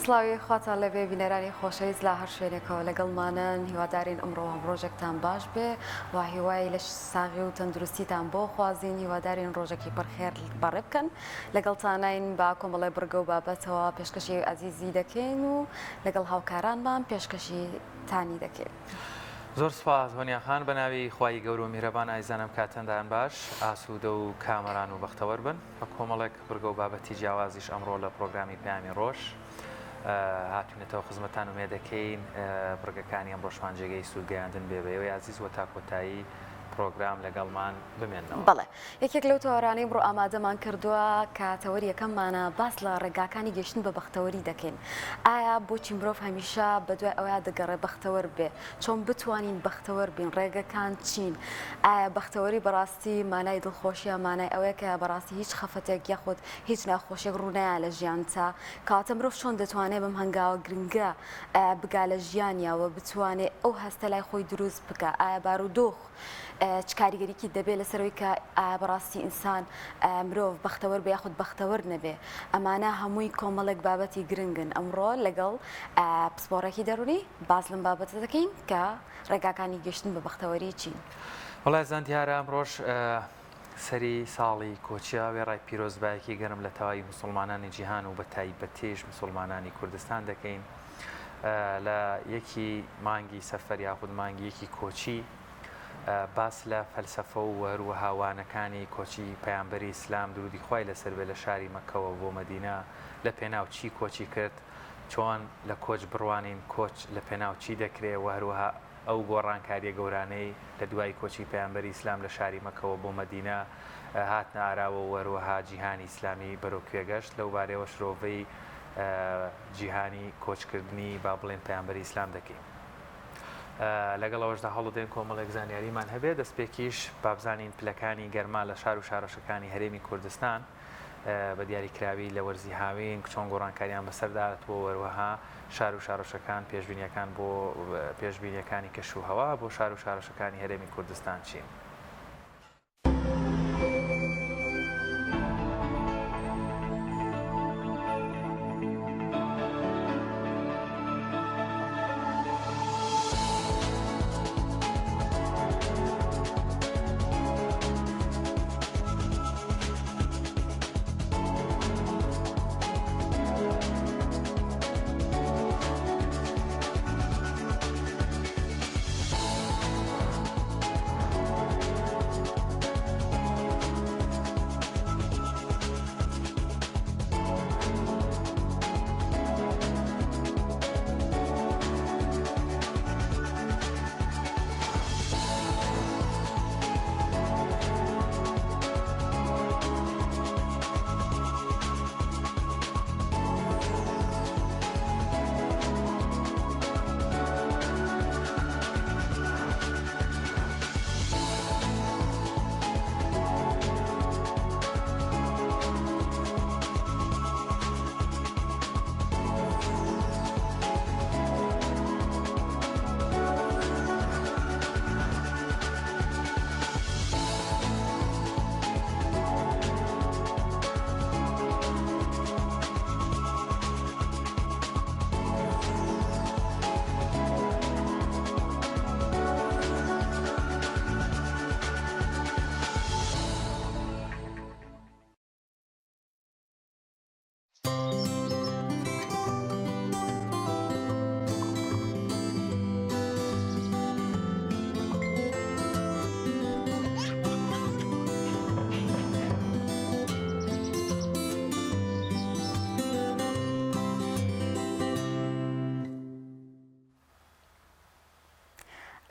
سڵاوی خواتان لێبێ بینەرانی خۆشەویست لە هەر شوێنێکەوە لەگەڵمانن هیوادارین ئەمڕۆ هەم ڕۆژێکتان باش بێ و هیوای لەش ساغی و تەندروستیتان بۆ خوازین هیوادارین ڕۆژێکی پڕ خێر بەڕێ بکەن لەگەڵتانین بە کۆمەڵێ بڕگە و بابەتەوە پێشکەشی ئازیزی دەکەین و لەگەڵ هاوکارانمان پێشکەشی تانی دەکەین. زۆر سوپاس هۆنیا خان بەناوی خوای گەورە و میهرەبان ئایزان ئەم کاتەندان باش ئاسوودە و کامەران و بەختەوەر بن بە کۆمەڵێک بڕگە و بابەتی جیاوازیش ئەمڕۆ لە پڕۆگرامی پەیامی ڕۆژ هاتوینەتەوە خزمەتان و مێدەکەین بڕگەکانی ئەمڕۆشمان جێگەی سوودگەیاندن بێ بە ئێوەی ئازیز وە تا کۆتایی پڕۆگرام لەگەڵمان بمێننەوە. بەڵێ یەکێک لەو تەوەرانەی ئەمڕۆ ئامادەمان کردووە کە تەوەری یەکەممانە باس لە ڕێگاکانی گەیشتن بە بەختەوەری دەکەین. ئایا بۆچی مرۆڤ هەمیشە بەدوای ئەوەیا دەگەڕێ بەختەوەر بێ؟ چۆن بتوانین بەختەوەر بین؟ ڕێگەکان چین؟ ئایا بەختەوەری بەڕاستی مانای دڵخۆشیە؟ مانای ئەوەیە کە بەڕاستی هیچ خەفەتێک یاخود هیچ ناخۆشیەک ڕوونایا لە ژیانتا؟ کەواتە مرۆڤ چۆن دەتوانێ بەم هەنگاوە گرنگە بگا لە ژیانیا و بتوانێ ئەو هەستە لای خۆی دروست بکا؟ ئایا بارودۆخ چ کاریگەریکی دەبێ لەسەر ئەوەی کە ئایا بەڕاستی ئینسان مرۆڤ بەختەوەر بێ یاخود بەختەوەر نەبێ؟ ئەمانە هەمووی کۆمەڵێک بابەتی گرنگن ئەمڕۆ لەگەڵ پسپۆڕێکی دەروونی باس لەم بابەتە دەکەین کە ڕێگاکانی گەشتن بە بەختەوەری چین؟ وەڵا ئازیزان دیارە ئەمڕۆش سەری ساڵی کۆچیە وێڕای پیرۆزبایەکی گەرم لە تەواوی موسوڵمانانی جیهان و بە تایبەتیش موسوڵمانانی کوردستان دەکەین لە یەکی مانگی سەفەر یاخود مانگی یەکی کۆچی باس لە فەلسەفە و هەروەها وانەکانی کۆچی پەیامبەری ئیسلام درودی خوای لەسەر بێ لە شاری مەککەوە بۆ مەدینە لە پێناو چی کۆچی کرد چۆن لە کۆچ بڕوانین کۆچ لە پێناو چی دەکرێ و هەروەها ئەو گۆڕانکاریە گەورانەی لە دوای کۆچی پەیامبەری ئیسلام لە شاری مەکەوە بۆ مەدینە هاتنە ئاراوە و هەروەها جیهانی ئیسلامی بەرەو کوێ گەشت لەو بارەیەوە شرۆڤەی جیهانی کۆچکردنی با بڵێن پەیامبەری ئیسلام دەکەین. لەگەڵ ئەوەشدا هەوڵدەین کۆمەڵێک زانیاریمان هەبێت دەستپێکیش بابزانین پلەکانی گەرما لە شار و شارۆچکەکانی هەرێمی کوردستان بە دیاریکراوی لە وەرزی هاوین چۆن گۆڕانکاریان بەسەردا هاتووە و هەروەها شار و شارۆچکەکان پێشبینیەکان بۆ پێشبینیەکانی کەش و هەوا بۆ شار و شارۆچکەکانی هەرێمی کوردستان چین؟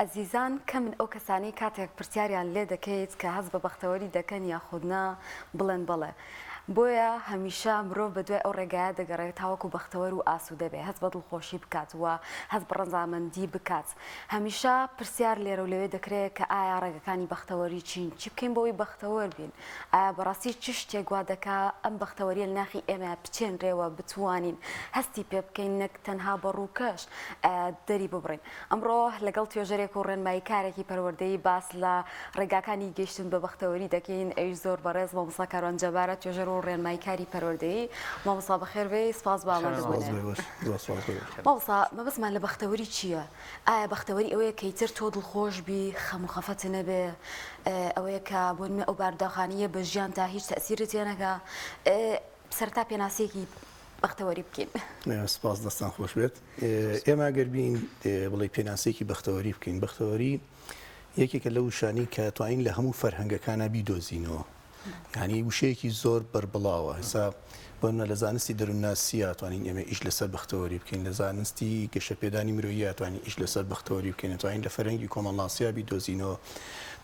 ئەزیزان کەمن ئەو کەسانەی کاتێک پرسیاریان لێ دەکەیت کە هەست بە بەختەوەری دەکەن یاخود نا بڵێن بەڵێ بۆیە هەمیشە مرۆڤ بەدوای ئەو ڕێگایە دەگەڕێت تاوەکو بەختەوەر و ئاسوودە بێ هەست بە دڵخۆشی بکات و هەست بە ڕەزامەندی بکات هەمیشە پرسیار لێرە و لەوێ دەکرێت کە ئایا ڕێگەکانی بەختەوەری چین چی بکەین بۆ ئەوەی بەختەوەر بین ئایا بەڕاستی چ شتێک وا دەکا ئەم بەختەوەریە لە ناخی ئێمە بچێنرێ و بتوانین هەستی پێ بکەین نەک تەنها بە ڕووکەش دەری ببڕین ئەمڕۆ لەگەڵ توێژەرێک و ڕێنماییکارێکی پەروەردەیی باس لە ڕێگاکانی گەیشتن بە بەختەوەری دەکەین، ئەویش زۆر بەڕێز مامۆستا کاروان جەبارە توێژەر و. و ڕێنماییکاری پەروەردەیی. مامۆستا بەخێر بێی، سپاس بۆ ئامادەبوونت. مامۆستا مەبەستمان لە بەختەوەری چییە؟ ئایا بەختەوەری ئەوەیە کە ئیتر تۆ دڵخۆش بی، خەم و خەفەتت نەبێ، ئەوەیە کە بۆ نمونە ئەو باروداخانەیە بە ژیانتا هیچ تەئسیرت تێ نەکا؟ سەرەتا پێناسەیەکی بەختەوەری بکەین. سپاس دەستان خۆش بێت. ئێمە گەر بین بڵێ پێناسەیەکی بەختەوەری بکەین، بەختەوەری یەکێکە لەو وشانەی کە توانین لە هەموو فەرهەنگەکانا بیدۆزینەوە. یانی وشەیەکی زۆر بەربڵاوە. ئێستا بۆ نمونە لە زانستی دەروونناسییا توانین ئێمە ئیش لەسەر بەختەوەری بکەین، لە زانستی گەشەپێدانی مرۆییا توانین ئیش لەسەر بەختەوەری بکەین، دەتوانین لە فەرهەنگی کۆمەڵناسییا بیدۆزینەوە،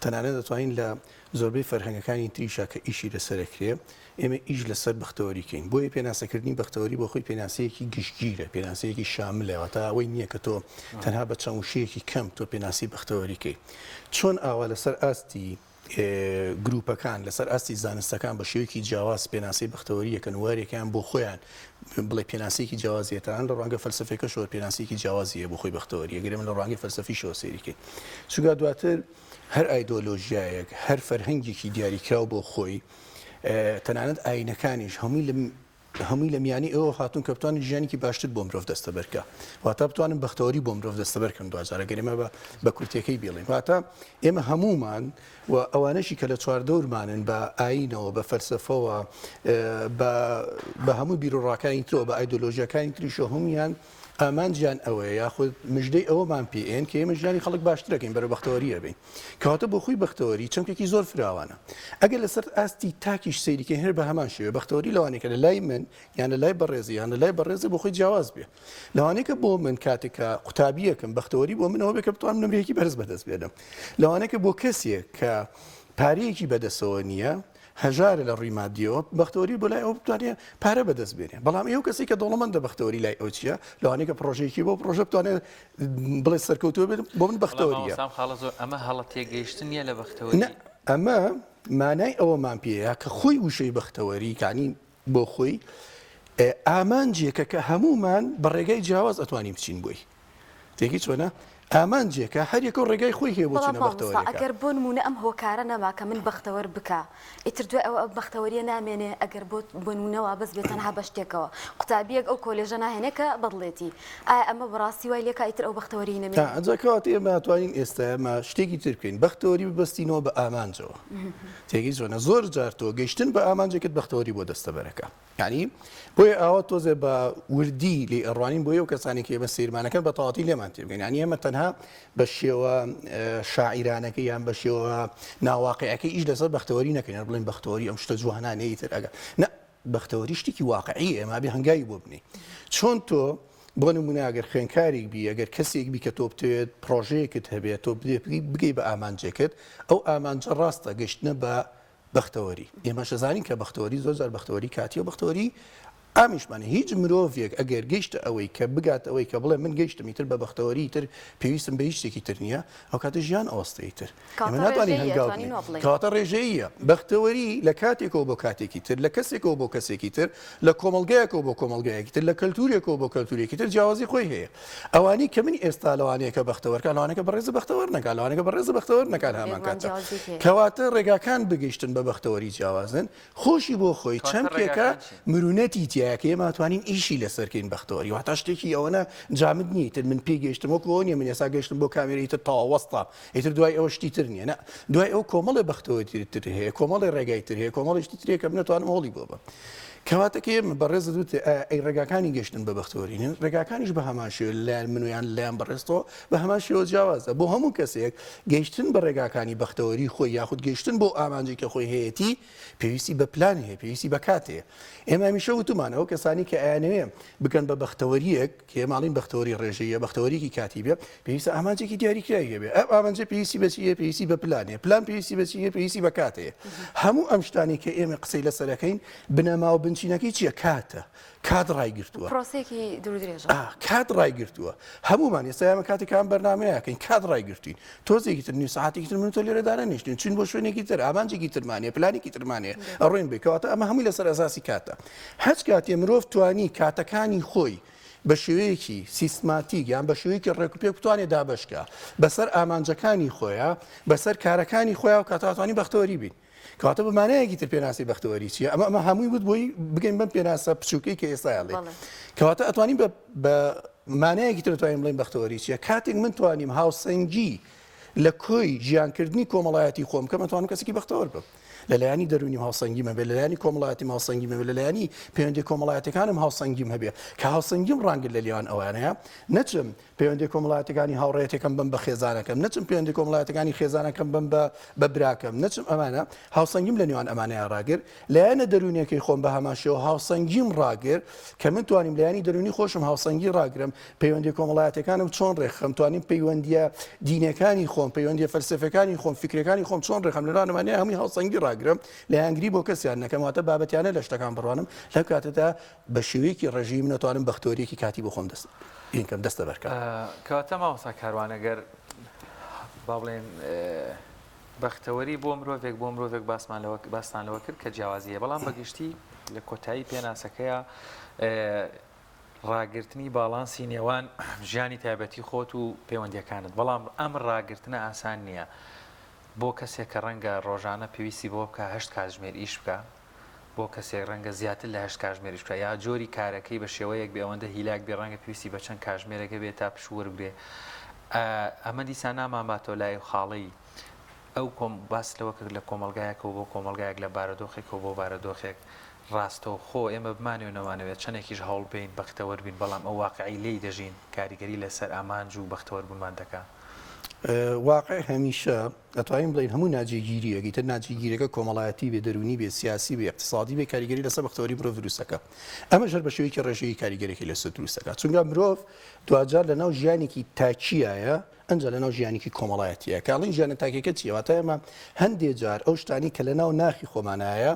تەنانەت دەتوانین لە زۆربەی فەرهەنگەکانی تریشا کە ئیشی لەسەر ئەکرێ ئێمە ئیش لەسەر بەختەوەری کەین. بۆیە پێناسەکردنی بەختەوەری بۆ خۆی پێناسەیەکی گشتگیرە، پێناسەیەکی شاملە، واتە ئەوەی نییە کە تۆ تەنها بە چەند وشەیەکی کەم تۆ پێناسەی بەختەوەری کەی. چۆن ئاوا لەسەر ئاستی گروپەکان، لەسەر ئاستی زانستەکان بە شێوەیەکی جیاواز پێناسەی بەختەوەری ئەکەن و هەریەکەیان بۆ خۆیان بڵێ پێناسەیەکی جیاوازی هەیە، تەنانەت لە ڕوانگە فەلسەفیەکەشەوە پێناسەیەکی جیاوازی هەیە بۆ خۆی بەختەوەری، ئەگەر ئێمە لە ڕوانگەی فەلسەفیشەوە سەیری کەین. چونکە دواتر هەر ئایدۆلۆژیایەک، هەر فەرهەنگێکی دیاریکراو بۆ خۆی، تەنانەت ئایینەکانیش هەمووی لە هەمووی لە میانی ئەوە هاتوون کە بتوانن ژیانێکی باشتر بۆ مرۆڤ دەستەبەر کە واتە بتوانن بەختەوەری بۆ مرۆڤ دەستەبەر کەن دواجار ئەگەر ئێمە بە کورتیەکەی بیڵێین واتە ئێمە هەموومان و ئەوانەشی کە لە چواردەورمانن بە ئایینەوە بە فەلسەفەوە بە هەموو بیروڕاکانی ترەوە بە ئایدۆلۆژیاکانی تریشەوە هەموویان ئامانجیان ئەوەیە یاخود مژدەی ئەوەمان پێ ئێن کە ئێمە ژیانی خەڵک باشتر ئەکەین بەرەو بەختەوەری ئەبەین. کەواتە بۆ خۆی بەختەوەری چەمکێکی زۆر فراوانە. ئەگەر لەسەر ئاستی تاکیش سەیری کەین هەر بە هەمان شێوە بەختەوەری لەوانەیە کە لە لای من یان لە لای بەڕێزی یان لە لای بەڕێزێ بۆ خۆی جیاواز بێ. لەوانەیە کە بۆ من کاتێک کە قوتابییەکم بەختەوەری بۆ من ئەوە بێ کە بتوانم نمرەیەکی بەرز بەدەست بێنم. لەوانەیە کە بۆ کەسێک کە پارەیەکی بەدەستەوە نییە هەژارە لە ڕووی مادیەوە بەختەوەری بۆ لای ئەو بتوانێت پارە بەدەست بێنێ بەڵام ئەو کەسی کە دەوڵەمەندە بەختەوەری لای ئەو چییە لەوانەیە کە پرۆژەیەکی بۆ پرۆژە بتوانێت بڵێ سەرکەوتووە بێت بۆ من بەختەوەریە خاڵە زۆر ئەمە هەڵە تێگەیشتن نییە لە بەختەوەری ئەمە مانای ئەوەمان پێیە کە خۆی وشەی بەختەوەری کانی بۆ خۆی ئامانجێکە کە هەمومان بە ڕێگای جیاواز ئەتوانین بچین بۆی تێکی چۆنە؟ ئامانجێکە هەر یەکەو ڕێگای خۆی هەیە بۆ بەڵام چوونە مامۆستا بەختەوەریەکە. ئەگەر بۆ نموونە ئەم هۆکارە نەما کە من بەختەوەر بکا ئیتر دوای ئەوە ئەم بەختەوەریە نامێنێ ئەگەر بۆ بۆ نموونە وابەست بێ تەنها بە شتێکەوە قوتابیەک ئەو کۆلێژە ناهێنێ کە بەدڵێتی ئایا ئەمە بەڕاستی وای لێکا ئیتر ئەو بەختەوەریەی تا نەمێنێ؟ ئەجا کەواتە ئێمە ئەتوانین ئێستا ئێمە شتێکی تر بکەین بەختەوەری ببەستینەوە بە ئامانجەوە تێگەی چۆنە زۆر جار تۆ گەیشتن بە ئامانجێکت بەختەوەری بۆ دەستەبەرەکە. یانی بۆیە ئاوا تۆزێ بە وردی لێی ئەڕوانین بۆیە و کەسانی کە ئێمە سەیرمانەکەن بە تەواتی لێمان تێبگەن یانی ئێمە تەنها بە شێوە شاعیرانەکە یان بە شێوە ناواقعەکەی ئیش لەسەر بەختەوەری نەکەین هەر بڵێن بەختەوەری ئەم شتە جوانانەی ئیتر ئەگە نە بەختەوەری شتێکی واقعی ئێمە بێ هەنگاوی بۆ بنێ چۆن تۆ بۆ نمونە ئەگەر خوێنکارێک بی ئەگەر کەسێک بی کە تۆ بتەوێت پرۆژەیەکت هەبێت تۆ بگەی بە ئامانجێکت ئەو ئامانجە ڕاستە گەشتنە بە بەختەوەری، ئێمەش دەزانین کە بەختەوەری زۆر جار بەختەوەری کاتیە و بەختەوەری عامیشمان هەیە. هیچ مرۆڤێک ئەگەر گەیشتە ئەوەی کە بگاتە ئەوەی کە بڵێ من گەیشتم ئیتر بە بەختەوەری ئیتر پێویستم بە هیچ شتێکی تر نییە، ئەو کاتە ژیان ئەوەستێ ئیتر. ئێمە کەواتە ناتوانین ڕێژەییە، هەنگاو ئەتوانین بنێین. وا بڵێین. کەواتە ڕێژەییە. بەختەوەری لە کاتێکەوە بۆ کاتێکی تر، لە کەسێکەوە بۆ کەسێکی تر، لە کۆمەڵگایەکەوە بۆ کۆمەڵگایەکی تر، لە کەلتوورێکەوە بۆ کەلتوورێکی تر جیاوازی خۆی هەیە. ئەوانەی کە من ئێستا لەوانەیە کە بەختەوەر کان لەوانەیە کە بەڕێزە بەختەوەر نەکان لەوانەیە کە بەڕێزە بەختەوەر نەکان هەمان بێگومان کاتە جیاوازی هەیە. کەواتە ڕێگاکان بگەیشتن بە بەختەوەری جیاوازن خۆشی بۆ خۆی کەواتە چەمکێکە ڕێگاکان چین؟ مرونەتی تیایە کە ئێمە ئەتوانین ئیشی لەسەر کەین بەختەوەری واتە شتێکی ئەوەنە جامد نییە ئیتر من پێی گەیشتم وەکو ئەوە نییە من ئێستا گەیشتم بۆ کامێرە ئیتر تەواو وەستام ئیتر دوای ئەوە شتی تر نییە نا دوای ئەو کۆمەڵێ بەختەوەری تر هەیە کۆمەڵێ ڕێگای تر هەیە کۆمەڵێ شتی تر هەیە کە من ئەتوانم هەوڵی بۆ بەم کەواتە کە ئێمە بەڕێزت وتت ئایا ئەی ڕێگاکانی گەشتن بە بەختەوەری نین؟ ڕێگاکانیش بە هەمان شێوە لەلایەن من و یان لەلایەن بەڕێزتەوە بە هەمان شێوە جیاوازە. بۆ هەموو کەسێک گەیشتن بە ڕێگاکانی بەختەوەری خۆی یاخود گەیشتن بەو ئامانجەی کە خۆی هەیەتی پێویستی بە پلان هەیە، پێویستی بە کات هەیە. ئێمە هەمیشە وتومانە ئەو کەسانی کە ئەیانەوێ بگەن بە بەختەوەرییەک کە ئێمە ئەڵێین بەختەوەری ڕێژەییە، بەختەوەرییەکی کاتی بێ، پێویستە ئامانجێکی دیاریکراوی هەبێ. ئەم ئامانجە پێویستی بە چی هەیە؟ پێویستی بە پلان هەیە. پلان پێویستی بە چی هەیە؟ پێویستی بە کات هەیە. هەموو ئەم شتانەی کە ئێمە قسەی لەسەر ئەکەین بنەما و بنچینەکەی چییە؟ کاتە. کات ڕایگرتووە. پرۆسەیەکی دوور و درێژە. ئا، کات ڕایگرتووە. هەموومان ئێستا ئێمە کاتێک کە ئەم بەرنامەیە ئەکەین کات ڕایگرتووین. تۆزێکی تر نیو سەعاتێکی تر من و تۆ لێرە دانەنیشتین. چووین بۆ شوێنێکی تر، ئامانجێکی ترمان هەیە، پلانێکی ترمان هەیە. ئەڕۆین بێ. کەواتە ئەمە هەمووی لەسەر ئەساسی کاتە. هەچ کاتێ مرۆڤ توانی کاتەکانی خۆی بە شێوەیەکی سیستماتیک یان بە شێوەیەکی ڕێکوپێک بتوانێت دابەش کا بەسەر ئامانجەکانی خۆیا، بەسەر کارەکانی خۆیا و کاتە ئەتوانین بەختەوەری بین. کەواتە بە مانایەکی تر پێناسی بەختەوەری چییە؟ ئەمە ئەمە هەمووی وت بۆی بگەین بەم پێناسە بچووکەی کە ئێستا ئەڵێ. کەواتە ئەتوانین بە بە مانایەکی تر توانین بڵێین بەختەوەری چییە؟ کاتێک من توانیم هاوسەنگی لە کۆی ژیانکردنی کۆمەڵایەتی خۆم بکەم ئەتوانم کەسێکی بەختەوەر بم. لە لایەنی دەروونیم هاوسەنگیم هەبێ، لە لایەنی کۆمەڵایەتیم هاوسەنگیم هەبێ، لە لایەنی پەیوەندیە کۆمەڵایەتیەکانم هاوسەنگیم هەبێ، کە هاوسەنگیم ڕانگرت لە نێوان ئەوانەیە، نەچم پەیوەندیە کۆمەڵایەتیەکانی هاوڕێیەتیەکەم بەم بە خێزانەکەم، نەچم پەیوەندی کۆمەڵایەتیەکانی خێزانەکەم بەم بە بە براکەم، نەچم ئەمانە، هاوسەنگیم لە نێوان ئەمانەیا ڕاگرت، لایەنە دەروونیەکەی خۆم بە هەمان شێوە هاوسەنگیم ڕاگرت، کە من توانیم لایەنی دەروونی خۆشم هاوسەنگی ڕاگرم، پەیوەندیە کۆمەڵایەتیەکانم چۆن ڕێکخەم، توانیم پەیوەندیە دینیەکانی خۆم، پەیوەندیە فەلسەفیەکانی خۆم، فیکرەکانی خۆم چۆن ڕێکخەم، لە ناوانەیە هەمووی هاوسەنگی ڕاگرم، لایەنگری بۆ کەسیان نەکەم، واتە بابەتیانە لە شتەکان بڕوانم، لەم کاتەدا بە شێوەیەکی ڕێژەیی من ئەتوانم بەختەوەریەکی کاتی بۆ خۆم دەست بکەم، دەستەبەر کەم. کەواتە مامۆستا کاروان ئەگەر با بڵێن بەختەوەری بۆ مرۆڤێک بۆ مرۆڤێک باسمان لەوە باستان لەوە کرد کە جیاوازی هەیە بەڵام بەگشتی لە کۆتایی پێناسەکەیە ڕاگرتنی باڵانسی نێوان ژیانی تایبەتی خۆت و پەیوەندیەکانت بەڵام ئەم ڕاگرتنە ئاسان نییە بۆ کەسێک کە ڕەنگە ڕۆژانە پێویستی بۆ بکە هەشت کاتژمێر ئیش بکە بۆ کەسێک ڕەنگە زیاتر لە هەشت کاژمێر ئیش بکا یا جۆری کارەکەی بە شێوەیەک بێ ئەوەندە هیلاک بێ ڕەنگە پێویستی بە چەند کاژمێرێک هەبێ تا پشوو وەربگرێ ئەمە دیسان نامانباتەوە لای ئەو خاڵەی ئەو کۆم باس لەوە کرد لە کۆمەڵگایەکەوە بۆ کۆمەڵگایەک لە بارودۆخێکەوە بۆ بارودۆخێک ڕاستەوخۆ ئێمە بمانەوێ نەمانەوێت چەندێکیش هەوڵ بەین بەختەوەر بین بەڵام ئەو واقعی لێی دەژین کاریگەری لەسەر ئامانج و بەختەوەر بوونمان دەکا. واقع هەمیشە ئەتوانین بڵێین هەموو ناجێگیرییەک، ئیتر ناجێگیریەکە کۆمەڵایەتی بێ، دەروونی بێ، سیاسی بێ، ئیقتسادی بێ، کاریگەری لەسەر بەختەوەری مرۆڤ دروست دەکا. ئەمەش هەر بە شێوەیەکی ڕێژەیی کاریگەریی لەسەر دروست دەکا. چونکە مرۆڤ دواجار لەناو ژیانێکی تاکییایە، ئەنجا لەناو ژیانێکی کۆمەڵایەتییە. کە ئەڵێین ژیانە تاکییەکە چییە؟ واتە ئێمە هەندێ جار ئەو شتانەی کە لەناو ناخی خۆمانایە،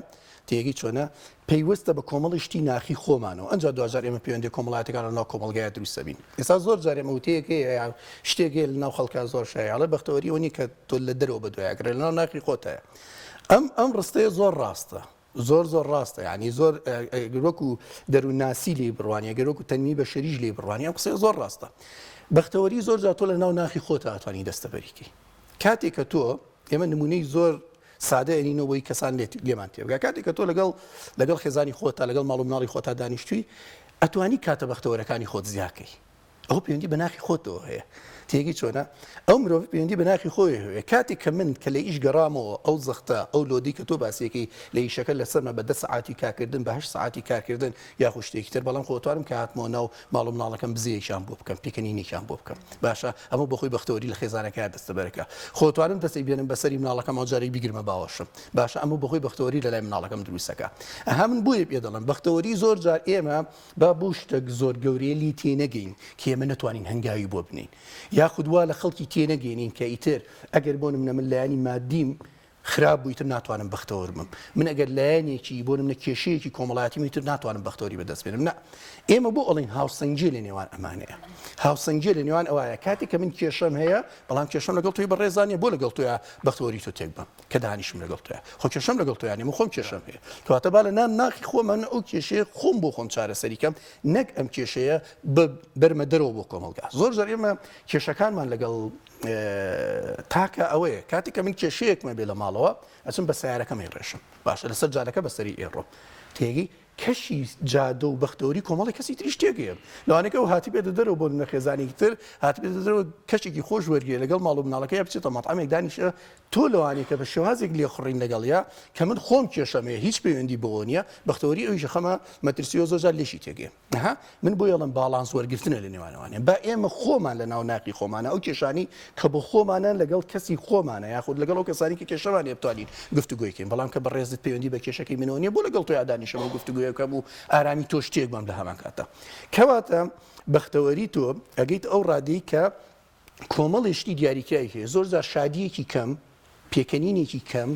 تێگەی چۆنە؟ پەیوەستە بە کۆمەڵی شتی ناخی خۆمانەوە، ئەنجا دواجار ئێمە پەیوەندیە کۆمەڵایەتیەکان لەناو کۆمەڵگایا دروست دەبین. ئێستا زۆر جار ئێمە وتەیەک هەیە یا شتێک هەیە لەناو خەڵکا زۆر شایە ئەڵێ بەختەوەری ئەوە نیە کە تۆ لە دەرەوە بەدوای ئەگەڕێ لەناو ناخی خۆتایە. ئەم ئەم ڕستەیە زۆر ڕاستە. زۆر زۆر ڕاستە یعنی زۆر ئەگەر وەکو دەروونناسی لێی بڕوانی ئەگەر وەکو تەنمی بەشەریش لێی بڕوانی ئەم قسەیە زۆر ڕاستە. بەختەوەری زۆر جار تۆ لەناو ناخی خۆتا ئەتوانی دەستەبەری کەی. کاتێک کە تۆ ئێمە نمونەی زۆر سادە ئەنینەوە بۆی کەسان لێت لێمان تێبگا کاتێک کە تۆ لەگەڵ لەگەڵ خێزانی خۆتا لەگەڵ ماڵ و مناڵی خۆتا دانیشتووی ئەتوانی کاتە بەختەوەرەکانی خۆت زیاکەی ئەوە پەیوەندی بە ناخی خۆتەوە هەیە تێگەی چۆنە ئەو مرۆڤ پەیوەندی بە ناخی خۆی هەیە کاتێک کە من کە لە ئیش گەڕامەوە ئەو زەختە ئەو load ی کە تۆ باسیەکەی لە ئیشەکە لەسەرمە بە دە سەعاتی کارکردن بە هەشت سەعاتی کارکردن یاخود شتێکی تر بەڵام خۆ ئەتوانم کە هاتمەوە ناو ماڵ و مناڵەکەم بزەیەکیان بۆ بکەم پێکەنینێکیان بۆ بکەم باشە ئەمە بۆخۆی بەختەوەری لە خێزانەکەیا دەستەبەرەکە خۆ توانم دەستێک بێنم بەسەری مناڵەکەم ئەو جارێک بیگرمە باوەشم باشە ئەمە بۆخۆی بەختەوەری لەلای مناڵەکەم دروستەکە ئەها من بۆیە پێ دەڵێم بەختەوەری زۆر جار ئێمە با بۆ شتەک زۆر گەورەیە لی تێنەگەین کە ئێمە نەتوانین هەنگاوی بۆ بنین یاخود وا لە خەڵکی تێنەگەینین کە ئیتر ئەگەر بۆ نمونە من لایەنی مادیم خراپ بوو ئیتر ناتوانم بەختەوەر بم من ئەگەر لایەنێکی بۆ نمونە کێشەیەکی کۆمەڵایەتیم ئیتر ناتوانم بەختەوەری بەدەست بێنم نا ئێمە بۆ ئەڵێین هاوسەنگیە لە نێوان ئەمانەیە هاوسەنگیە لە نێوان ئەوایە کاتێک کە من کێشەم هەیە بەڵام کێشەم لەگەڵ تۆی بەڕێزان نیە بۆ لەگەڵ تۆیا بەختەوەری تۆ تێک بەم کە دانیشم لەگەڵ تۆیا خۆ کێشەم لەگەڵ تۆیا نیە من خۆم کێشەم هەیە کەواتە با لە نام ناخی خۆمان ئەو کێشەیە خۆم بۆ خۆم چارەسەری کەم نەک ئەم کێشەیە بەرمە دەرەوە بۆ کۆمەڵگا زۆر جار ئێمە کێشەکانمان لەگەڵ تاکە ئەوەیە کاتێک کە من کێشەیەکمە بێ لە ماڵەوە ئەچم بە سیارەکەم ئەیڕێژم باشە لەسەر جادەکە بەسەری ئێڕۆم تێگەی کەشی جادە و بەختەوەری کۆمەڵی کەسی تریش تێگەیەم لەوانەیە ئەو هاتبێتە دەرەوە بۆ نمونە خێزانێکی تر هاتبێتە دەرەوە کەشێکی خۆش وەرگێ لەگەڵ ماڵ و مناڵەکەی بچێتە مەطعەمێک دانیشە تۆ لەوانەیە کە بە شێوازێک لێخوڕین لەگەڵیا کە من خۆم کێشەم هەیە هیچ پەیوەندی بەوە نییە بەختەوەری ئەویش خەمە مەترسیەوە زۆر جار لێشی تێگەیەم ها من بۆیە ئەڵێم باڵانس وەرگرتنە لە نێوان ئەوانە با ئێمە خۆمان لە ناو ناخی خۆمانە ئەو کێشانی کە بۆ خۆمانە لەگەڵ کەسی خۆمانە یاخود لەگەڵ ئەو کەسانی کە کێشەمان هەیە بتوانین گفتوگۆی کەین بەڵام کە بەڕێزت پەیوەندی بە کێشەکەی منەوە نییە بۆ لەگەڵ تۆیا دانیشم و گفتوگۆی بکەم و ئارامی تۆ شتێک بم لە هەمان کاتدا کەواتە بەختەوەری تۆ ئەگەیت ئەو ڕادەی کە کۆمەڵێ شتی دیاریکراوی هەیە، زۆر جار شادییەکی کەم، پێکەنینێکی کەم،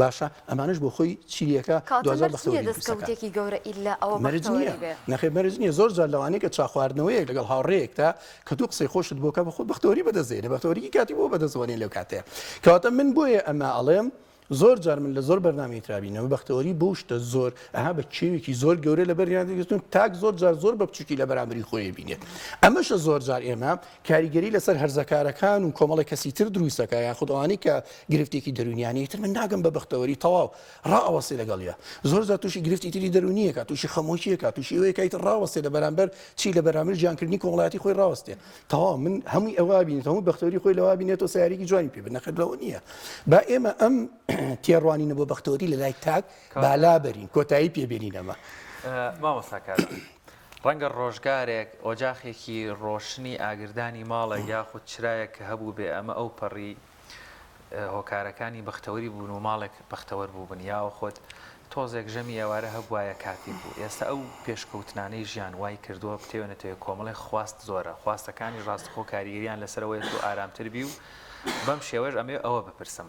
باشە ئەمانەش بۆ خۆی چیریەکە کەواتە دواجار مەرج نییە بەختەوەری دروست دەکات. دەستکەوتێکی گەورە ئیلا ئەوە مەرج بەختەوەری نییە، بێ. نەخێر مەرج نییە، زۆر جار لەوانەیە کە چا خواردنەوەیەک لەگەڵ هاوڕێیەکتا کە تۆ قسەی خۆشت بۆ کە بە خۆت بەختەوەری بەدەست دێنێ، بەختەوەریی کاتی بۆ بەدەست وەنێ لەو کاتەیە. کەواتە من بۆیە ئەمە ئەڵێم. زۆر جار من لە زۆر بەرنامەی ترا بینەوە بەختەوەری بەو شتە زۆر ئەها بە کێوێکی زۆر گەورە لە بەریان دەگرتون تاک زۆر جار زۆر بە بچوکی لە بەرامبەری خۆی بینێت ئەمەشە زۆر جار ئێمە کاریگەری لەسەر هەرزەکارەکان و کۆمەڵی کەسی تر دروستەکە یاخود ئەوانەی کە گرفتێکی دەرونیانەی تر من ناگەم بە بەختەوەری تەواو ڕائەوەستێ لەگەڵیا زۆر جار تووشی گرفتی تری دەرونیەکە تووشی خەمۆکیەکە تووشی ئەوەیە کە ئیتر ڕاوەستێ لە بەرامبەر چی لە بەرامبەر ژیانکردنی کۆمەڵایەتی خۆی ڕاوەستێ تەواو من هەمووی ئەوە بینێت هەموو بەختەوەری خۆی لەوە بینێتەوە سیارێکی جوانی پێ بێت نەخێر لەوە نییە با ئێمە ئەم تێڕوانینە بۆ بەختەوەری لە لای تاک بالا بەرین کۆتایی پێ بێنین ئەمە. مامۆستا کارزان ڕەنگە ڕۆژگارێک ئۆجاخێکی ڕۆشنی ئاگردانی ماڵێک یاخود چرایەک کە هەبووبێ ئەمە ئەوپەڕی هۆکارەکانی بەختەوەری بوون و ماڵێک بەختەوەر بووبن یاوەخۆت تۆزێک ژەمی ئێوارە هەبوایە کافی بوو ئێستا ئەو پێشکەوتنانەی ژیان وای کردووە بتەوێ نەتەوێ کۆمەڵێک خواست زۆرە خواستەکانیش ڕاستەخۆ کاریگەریان لەسەر ئەوەیە تۆ ئارامتر بی و بەم شێوەش ئەمەوێ ئەوە بپرسم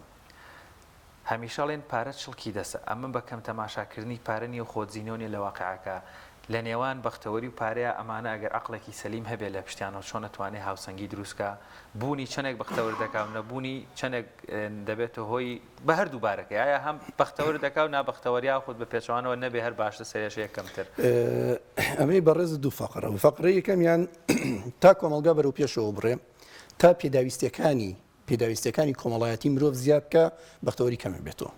هەمیشە ئەڵێن پارە چڵکی دەسە ئەمە بە کەم تەماشاکردنی پارە نیە و خۆدزینەوە نیە لە واقیعەکە لە نێوان بەختەوەری و پارەیا ئەمانە ئەگەر عەقڵێکی سەلیم هەبێ لە پشتیانەوە چۆن ئەتوانێ هاوسەنگی دروست کا بوونی چەنێک بەختەور دەکا و نەبوونی چەنێک دەبێتە هۆی بە هەردوو بارەکەی ئایا هەم بەختەور دەکا و نابەختەوەر یاخود بە پێچەوانەوە نەبێ هەر باشتر سەرێشەیە کەمتر. ئەمەی بەڕێزت دوو فەقرە بوو فەقرەی یەکەمیان تا کۆمەڵگا بەرەو پێشەوە بڕێ تا پێداویستیەکانی پێداویستیەکانی کۆمەڵایەتی مرۆڤ زیاد بکا بەختەوەری کەم بێتەوە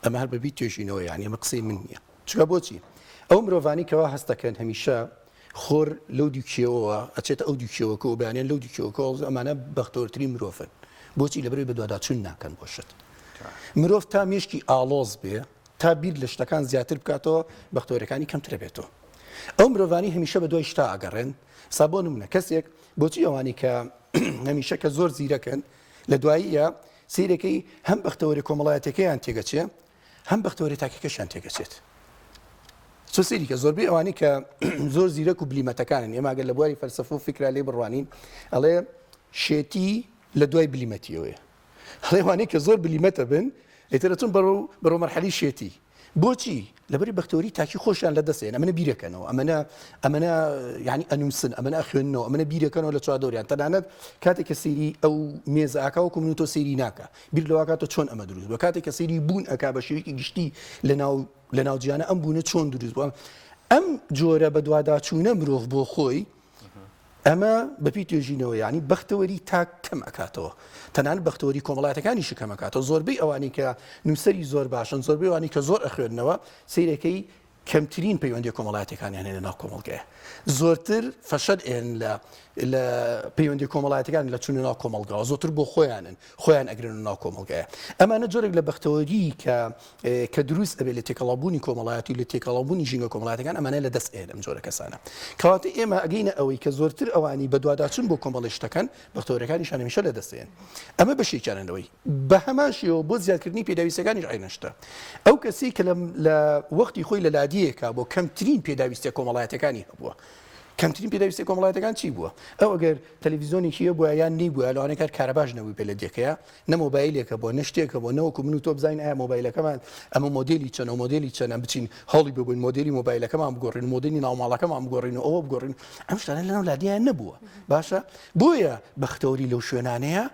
ئەمە هەر بەبی توێژینەوە یانی ئەمە قسەی من نییە چونکە بۆچی ئەو مرۆڤانی کەوا هەستەکەن هەمیشە خۆر لەو دیو کێوەوە ئەچێتە ئەو دیو کێوەکە و بەیانیان لەو دیو کێوەکەوە ئەمانە بەختەوەرترین مرۆڤن بۆچی لەبەرئەوەی بەدواداچوون ناکەن بۆ شت مرۆڤ تا مێشکی ئاڵۆز بێ تا بیر لە شتەکان زیاتر بکاتەوە بەختەوەرەکانی کەمترە بێتەوە ئەو مرۆڤانی هەمیشە بە دوای شتا ئەگەڕێن سا بۆ نمونە کەسێک بۆچی ئەوانی کە هەمیشە کە زۆر زیرەکن لە دواییە سیرەکەی هەم بەختەوەری کۆمەڵایەتەکەیان تێگەچێ هەم بەختەوەری تاکەکەشیان تێگەچێت. چۆ سەیری کە زۆربەی ئەوانەی کە زۆر زیرەک و بلیمەتەکانن ئێمە ئەگەر لە بواری فەلسەفە و فیکرا لێی بڕوانین ئەڵێ شێتی لە دوای بلیمەتیەوەیە ئەڵێ ئەوانەی کە زۆر بلیمەتە بن ئیتر ئەچن بەرەو بەرەو مەرحەلەی شێتی بۆچی لەبەری بەختەوەری تاکی خۆشیان لە دەستێن ئەمنە بیرەکەنەوە ئەمەنە ئەمەنە یعنی ئەنووسن ئەمەنە ئەخوێننەوە ئەمەنە بیرەکەنەوە لە چوادۆریان تەنانەت کاتێک کە سەیری ئەو مێزە ئاکا وەکو من و تۆ سەیری ناکا بیر لەوە کاتەوە چۆن ئەمە دروست بووە کاتێک کە سەیری بوون ئەکا بە شێوەیەکی گشتی لەناو لەناو جیهانە ئەم بوونە چۆن دروست بووە ئەم جۆرە بەدواداچوونە مرۆڤ بۆ خۆی ئەمە بەپی توێژینەوە یعنی بەختەوەری تاک کەم ئەکاتەوە تەنانەت بەختەوەری کۆمەڵایەتەکانیشی کەم ئەکاتەوە زۆربەی ئەوانەی کە نووسەری زۆر باشن زۆربەی ئەوانەی کە زۆر ئەخوێننەوە سەیرەکەی کەمترین پەیوەندیە کۆمەڵایەتیەکانیان هەیە لەناو کۆمەڵگەیە زۆرتر فەشەل ئێن لە لە پەیوەندی کۆمەڵایەتەکان لە چونە ناو کۆمەڵگاوە زۆتر بۆ خۆیانن خۆیان ئەگرن ناو کۆمەڵگایە ئەمانە جۆرێک لە بەختەوەری کە کە دروست ئەبێت لە تێکەڵابوونی کۆمەڵایەتی لە تێکەڵابوونی ژینگە کۆمەڵاتەکان ئەمانە لە دەست ئێن ئەم جۆرە کەسانە کەواتە ئێمە ئەگەینە ئەوەی کە زۆرتر ئەوانی بەدواداچون بۆ کۆمەڵی شتەکەن بەختەوەرەکانیشان هەمیشە لە دەست ئێن ئەمە بەشێکیانە لەوەی بە هەمان شێوە بۆ زیادکردنی پێداویستیەکانیش عەینەن شتە. ئەو کەسەی کە لە وەختی خۆی لە لادێیەکا بۆ کەمترین پێداویستیە کۆمەڵایەتیەکانی هەبووە. کەمترین پێداویستیە کۆمەڵایەتیەکان چی بووە؟ ئەو ئەگەر تەلەڤیزیۆنێکی هەبووە یان نەیبووە لەوانەیە کار کارەباش نەبووبێ لە دێکەیە، نە مۆبایلێک هەبووە، نە شتێک هەبووە، نە وەکو من و تۆ بزانین ئایا مۆبایلەکەمان ئەمە مۆدێلی چەنە و مۆدێلی چەنە بچین هەوڵی ببووین مۆدێلی مۆبایلەکەمان بگۆڕین و مۆدێلی ناوماڵەکەمان بگۆڕین و ئەوە بگۆڕین ئەم شتانە لەناو لادێیان نەبووە. باشە بۆیە بەختەوەری لەو شوێنانەیە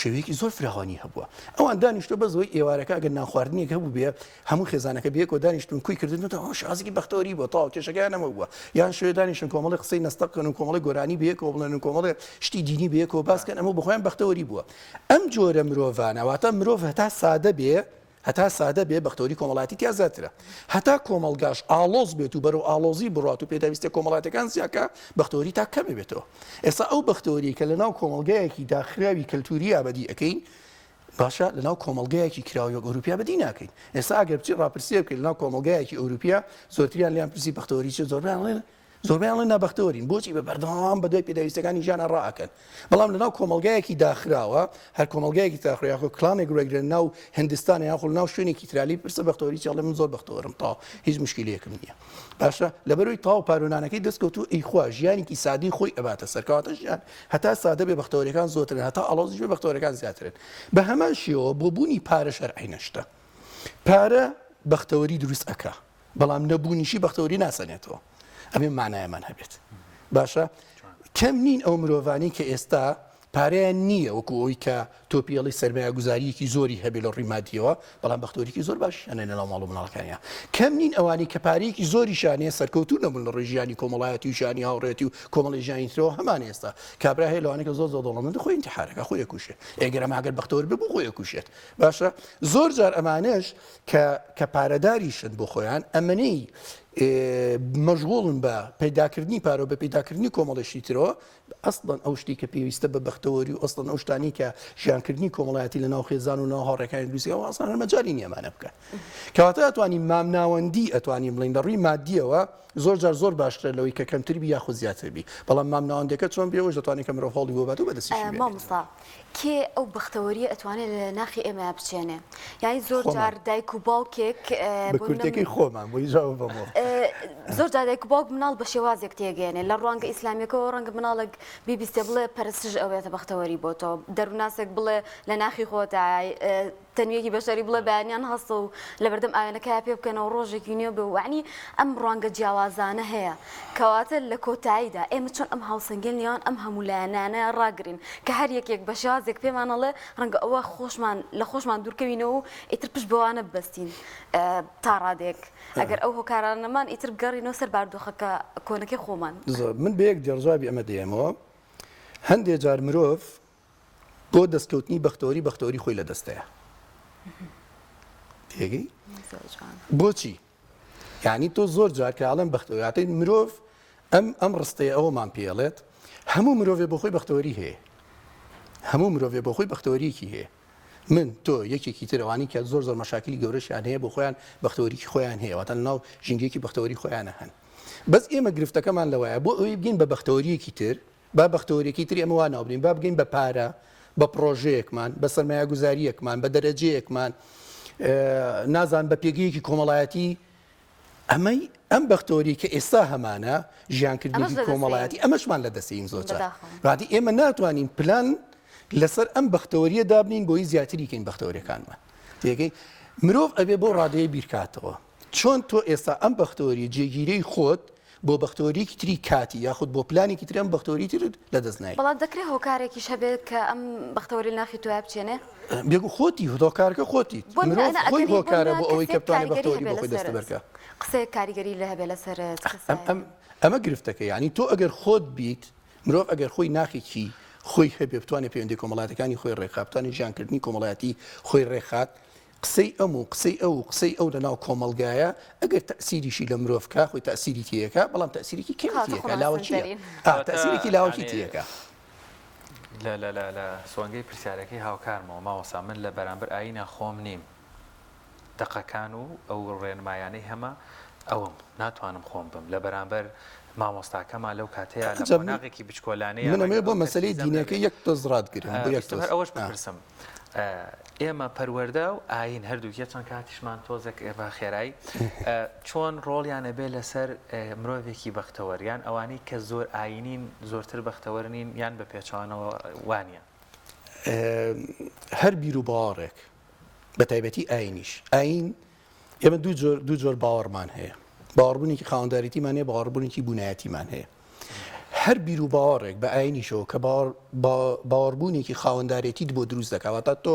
شێوەیەکی زۆر فراوانی هەبووە. ئەوان دانیشتووە بەس ئەوەی ئێوارەکە ئەگەر نانخواردنێک هەبووبێ هەموو خێزانەکە بەیەکەوە دانیشتوون کوی کردن تەواو شازێکی بەختەوەری بووە تەواو کێشەکەیان ئەمە بووە یان شوێ دانیشن کۆمەڵی قسەی نەستەق کەن و کۆمەڵی گۆرانی بەیەکەوە بڵێن و کۆمەڵێ شتی دینی بەیەکەوە باس کەن ئەمە بۆ خۆیان بەختەوەری بووە ئەم جۆرە مرۆڤانە واتە مرۆڤ هەتا سادە بێ هەتا سادە بێ بەختەوەری کۆمەڵایەتی تیا زیاترە. هەتا کۆمەڵگاش ئاڵۆز بێت و بەرەو ئاڵۆزی بڕوات و پێداویستیە کۆمەڵایەتیەکان زیاد کا، بەختەوەری تاک کەم ئەبێتەوە. ئێستا ئەو بەختەوەریەی کە لەناو کۆمەڵگایەکی داخراوی کەلتورییا بەدی ئەکەین، باشە لەناو کۆمەڵگایەکی کراوەی وەک ئەوروپیا بەدی ناکەین. ئێستا ئەگەر بچی ڕاپرسییە بکەیت لەناو کۆمەڵگایەکی ئەوروپیا زۆرتریان لێیان پرسی بەختەوەری چیە زۆربەیان ئەڵێن زۆربەیان ئەڵێن نابەختەوەرین، بۆچی بە بەردەوام بەدوای پێداویستیەکانی ژیانا ڕائەکەن، بەڵام لەناو کۆمەڵگایەکی داخراوە، هەر کۆمەڵگایەکی داخراو یاخۆ کلانێک ڕێگرن ناو هندستانە یاخۆ لەناو شوێنێکی ترا لێی بپرسە بەختەوەری چی ئەڵێ من زۆر بەختەوەرم تەواو هیچ موشکیلەیەکم نییە باشە لەبەرەوەی تەواو پارۆنانەکەی دەست کەوتوو ئەیخوا ژیانێکی سادەی خۆی ئەباتە سەر کەواتە ژیان هەتا سادە بێ بەختەوەریەکان زۆرترن هەتا ئاڵۆزیش بێ بەختەوەریەکان زیاترن بە هەمان شێوە بۆ بوونی پارە شەرعی نەشتە پارە بەختەوەری دروست ئەکا بەڵام نەبوونیشی بەختەوەری ناسەنێتەوە ئەبێ مانایەمان هەبێت باشە کەم نین ئەو مرۆڤانی کە ئێستا پارەیان نییە وەکو ئەوی کە تۆ پێڵی سەرمایەگوزارییەکی زۆری هەبێ لە ڕووی مادییەوە، بەڵام بەختەوەریی زۆر باشیشیان هەیە لەناو ماڵ و مناڵەکانیان. کەم نین ئەوانەی کە پارەیەکی زۆریشیان هەیە سەرکەوتوو نەبوون لە ڕووی ژیانی کۆمەڵایەتی و ژیانی هاوڕێیەتی و کۆمەڵی ژیانی ترەوە هەمان ئێستا کابرا هەیە لەوانەی کە زۆر زۆر دەوڵەمەندە خۆی ئینتیحار ئەکا خۆی ئەکوشێت ئێ گەر ئەمە ئەگەر بەختەوەر بێ بۆ خۆی ئەکوشێت باشە زۆر جار ئەمانەش کە کە پارەداریشن بۆ خۆیان ئەمەنەی مەشغوڵن بە پەیداکردنی پارە و بە پەیداکردنی کۆمەڵێ شتی ترەوە ئەسڵەن ئەو شتەی کە پێویستە بە بەختەوەری و ئەسڵەن ئەو شتانەی کە ژیانکردنی کۆمەڵایەتی لە ناو خێزان و ناو هاوڕێکانی دروست ئەوە ئەسڵەن هەر مەجالی نییە ئەمانە بکە. کەواتە ئەتوانین مامناوەندی ئەتوانین بڵێین لە ڕووی مادییەوە زۆر جار زۆر باشترە لەوەی کە کەمتر بی یاخود زیاتر بی بەڵام مامناوەندەکە چۆن بێ ئەوەش دەتوانێت کە مرۆڤ هەوڵی بۆ بات و بەدەستیشی بێنێت. مامۆستا کێ ئەو بەختەوەریە ئەتوانێ لە ناخی ئێمەیا بچێنێ؟ یانی زۆر جار دایک و باوکێک بە کورتەکەی خۆمان بۆی جواب بەمەوە. زۆر جار دایک و باوک مناڵ بە شێوازێک تێگەیەنێ لە ڕوانگە ئیسلامیەکەوە ڕەنگە مناڵێک بیبیستێ بڵێ پەرستش ئەوێتە بەختەوەری بۆ تۆ دەروونناسێک بڵێ لە ناخی خۆتا تەنویەکی بەشەری بڵێ بەیانیان هەستە و لەبەردەم ئاوێنەکەیا پێ بکەنەوە ڕۆژێکی نوێ بێ و یەعنی ئەم ڕوانگە جیاوازانە هەیە کەواتە لە کۆتاییدا ئێمە چۆن ئەم هاوسەنگیە نێوان ئەم هەموو لایەنانە ڕاگرین کە هەر یەکێک بە شێوازێک پێمان ئەڵێ ڕەنگە ئەوە خۆشمان لە خۆشمان دوورکەوینەوە و ئیتر پشت بەوانە ببەستین تا ڕادەیەک ئەگەر ئەو هۆکارانە نەمان ئیتر بگەڕینەوە سەر بارودۆخەکە کۆنەکەی خۆمان. زۆر من بە یەک دێڕ جوابی ئەمە دەیەمەوە هەندێ جار مرۆڤ بۆ دەستکەوتنی بەختەوەری بەختەوەری خۆی لە دەستەیە تێگەی بۆچی یعنی تۆ زۆر جار کە ئەڵێم بەختەوەری مرۆڤ ئەم ئەم ڕستەیە ئەوەمان پێڵێت هەموو مرۆڤێ بۆ خۆی بەختەوەری هەیە هەموو مرۆڤێ بۆ خۆی بەختەوەریکی هەیە من تۆ یەکێکی ترەوانی کە زۆر زۆر مەشاکلی گەورەشیان هەیە بۆ خۆیان بەختەوەریکی خۆیان هەیە واتە ناو ژینگەیەکی بەختەوەری خۆیانە هەن بەس ئێمە گرفتەکەمان لەوەیە بۆ ئەوەی بگەین بە بەختەوەریەکی تر با بەختەوەریەکەی تری ئێمە وا ناوبنێین، با بگەین بە پارە، بە پڕۆژەیەکمان، بە سەرمایەگوزارییەکمان، بە دەرەجەیەکمان، نازانم بە پێگەیەکی کۆمەڵایەتی. ئەمەی ئەم بەختەوەری کە ئێستا هەمانە، ژیانکردنێکی کۆمەڵایەتی، ئەمەشمان لە دەستین زۆر جار. واتە ئێمە ناتوانین پلان لەسەر ئەم بەختەوەریە دابنین بۆی زیاتری کەین بەختەوەریەکانمان. تێگەی؟ مرۆڤ ئەبێ بۆ ڕادەیە بیرکاتەوە. چۆن تۆ ئێستا ئەم بەختەوەریە جێگیرەی خۆت بۆ بەختەوەریەکی تری کاتی یاخود بۆ پلانێکی تری ئەم بەختەوەری ترت لەدەست نایەی. بەڵام دەکرێ هۆکارێکیش هەبێت کە ئەم بەختەوەری لە ناخی تۆیا بچێنێ؟ بێگو خۆتی هۆکارەکە خۆتیت. بۆ مرۆڤ نمونە خۆی ئەگەری بۆ هۆکارە نمونە بۆ ئەوەی کە کەسێک بتوانێت کاریگەری بەختەوەری هەبێ بۆ خۆی لەسەرت دەستەبەر کا. قسەیەک کاریگەری لە هەبێ لەسەرت ئەم کەسایەتی. ئەم ئەمە گرفتەکە یانی تۆ ئەگەر خۆت بیت مرۆڤ ئەگەر خۆی ناخێکی خۆی هەبێ بتوانێت پەیوەندی کۆمەڵایەتەکانی خۆی ڕێکخات بتوانێت ژیانکردنی کۆمەڵایەتی خۆی ڕێکخات قسەی ئەم و قسەی ئەو و قسەی ئەو لەناو کۆمەڵگایە ئەگەر تەئسیریشی لە مرۆڤ کا خۆی تەئسیری تێیەکا بەڵام تەئسیرێکی کەمی کەواتە تێیەکا خۆمان لاوەکییە سەنتەرین. ئا کەواتە تەئسیرێکی لاوەکی یانی تێیەکا. لە لە لە لە سۆنگەی پرسیارەکەی هاوکارمەوە مامۆستا من لە بەرامبەر ئایینا خۆم نیم دەقەکان و ئەو ڕێنمایانەی هەمە ئەوم ناتوانم خۆم بم لە بەرامبەر مامۆستاکەما لەو کاتەیا لە ئەجا من قۆناغێکی بچکۆلانەیا من ڕەنگە ئەمەوێ بۆ ئەو مەسەلەی تەرکیزەم دینەکە نەبێ یەک تۆز ڕاتگرم بۆ یەک ویستم تۆز هەر ئەوەش ئا. بپرسم ئێمە پەروەردە و ئایین هەردووکی چەند کاتیشمان تۆزێک بە خێرایی چۆن ڕۆڵیان ئەبێ لەسەر مرۆڤێکی بەختەوەر یان ئەوانەی کە زۆر ئایینین زۆرتر بەختەوەر نین یان بە پێچەوانەوە وانە؟ هەر بیر و باوەڕێک بە تایبەتی ئایینیش ئایین ئێمە دوو جۆر دوو جۆر باوەڕمان هەیە باوەڕبوونێکی خاوەنداریتیمان هەیە باوەڕبوونێکی بوونایەتیمان هەیە هەر بیر و باوەڕێک بە ئاینیشەوە کە باوەڕبوونێکی خاوەندارێتیت بۆ دروست دەکات واتە تۆ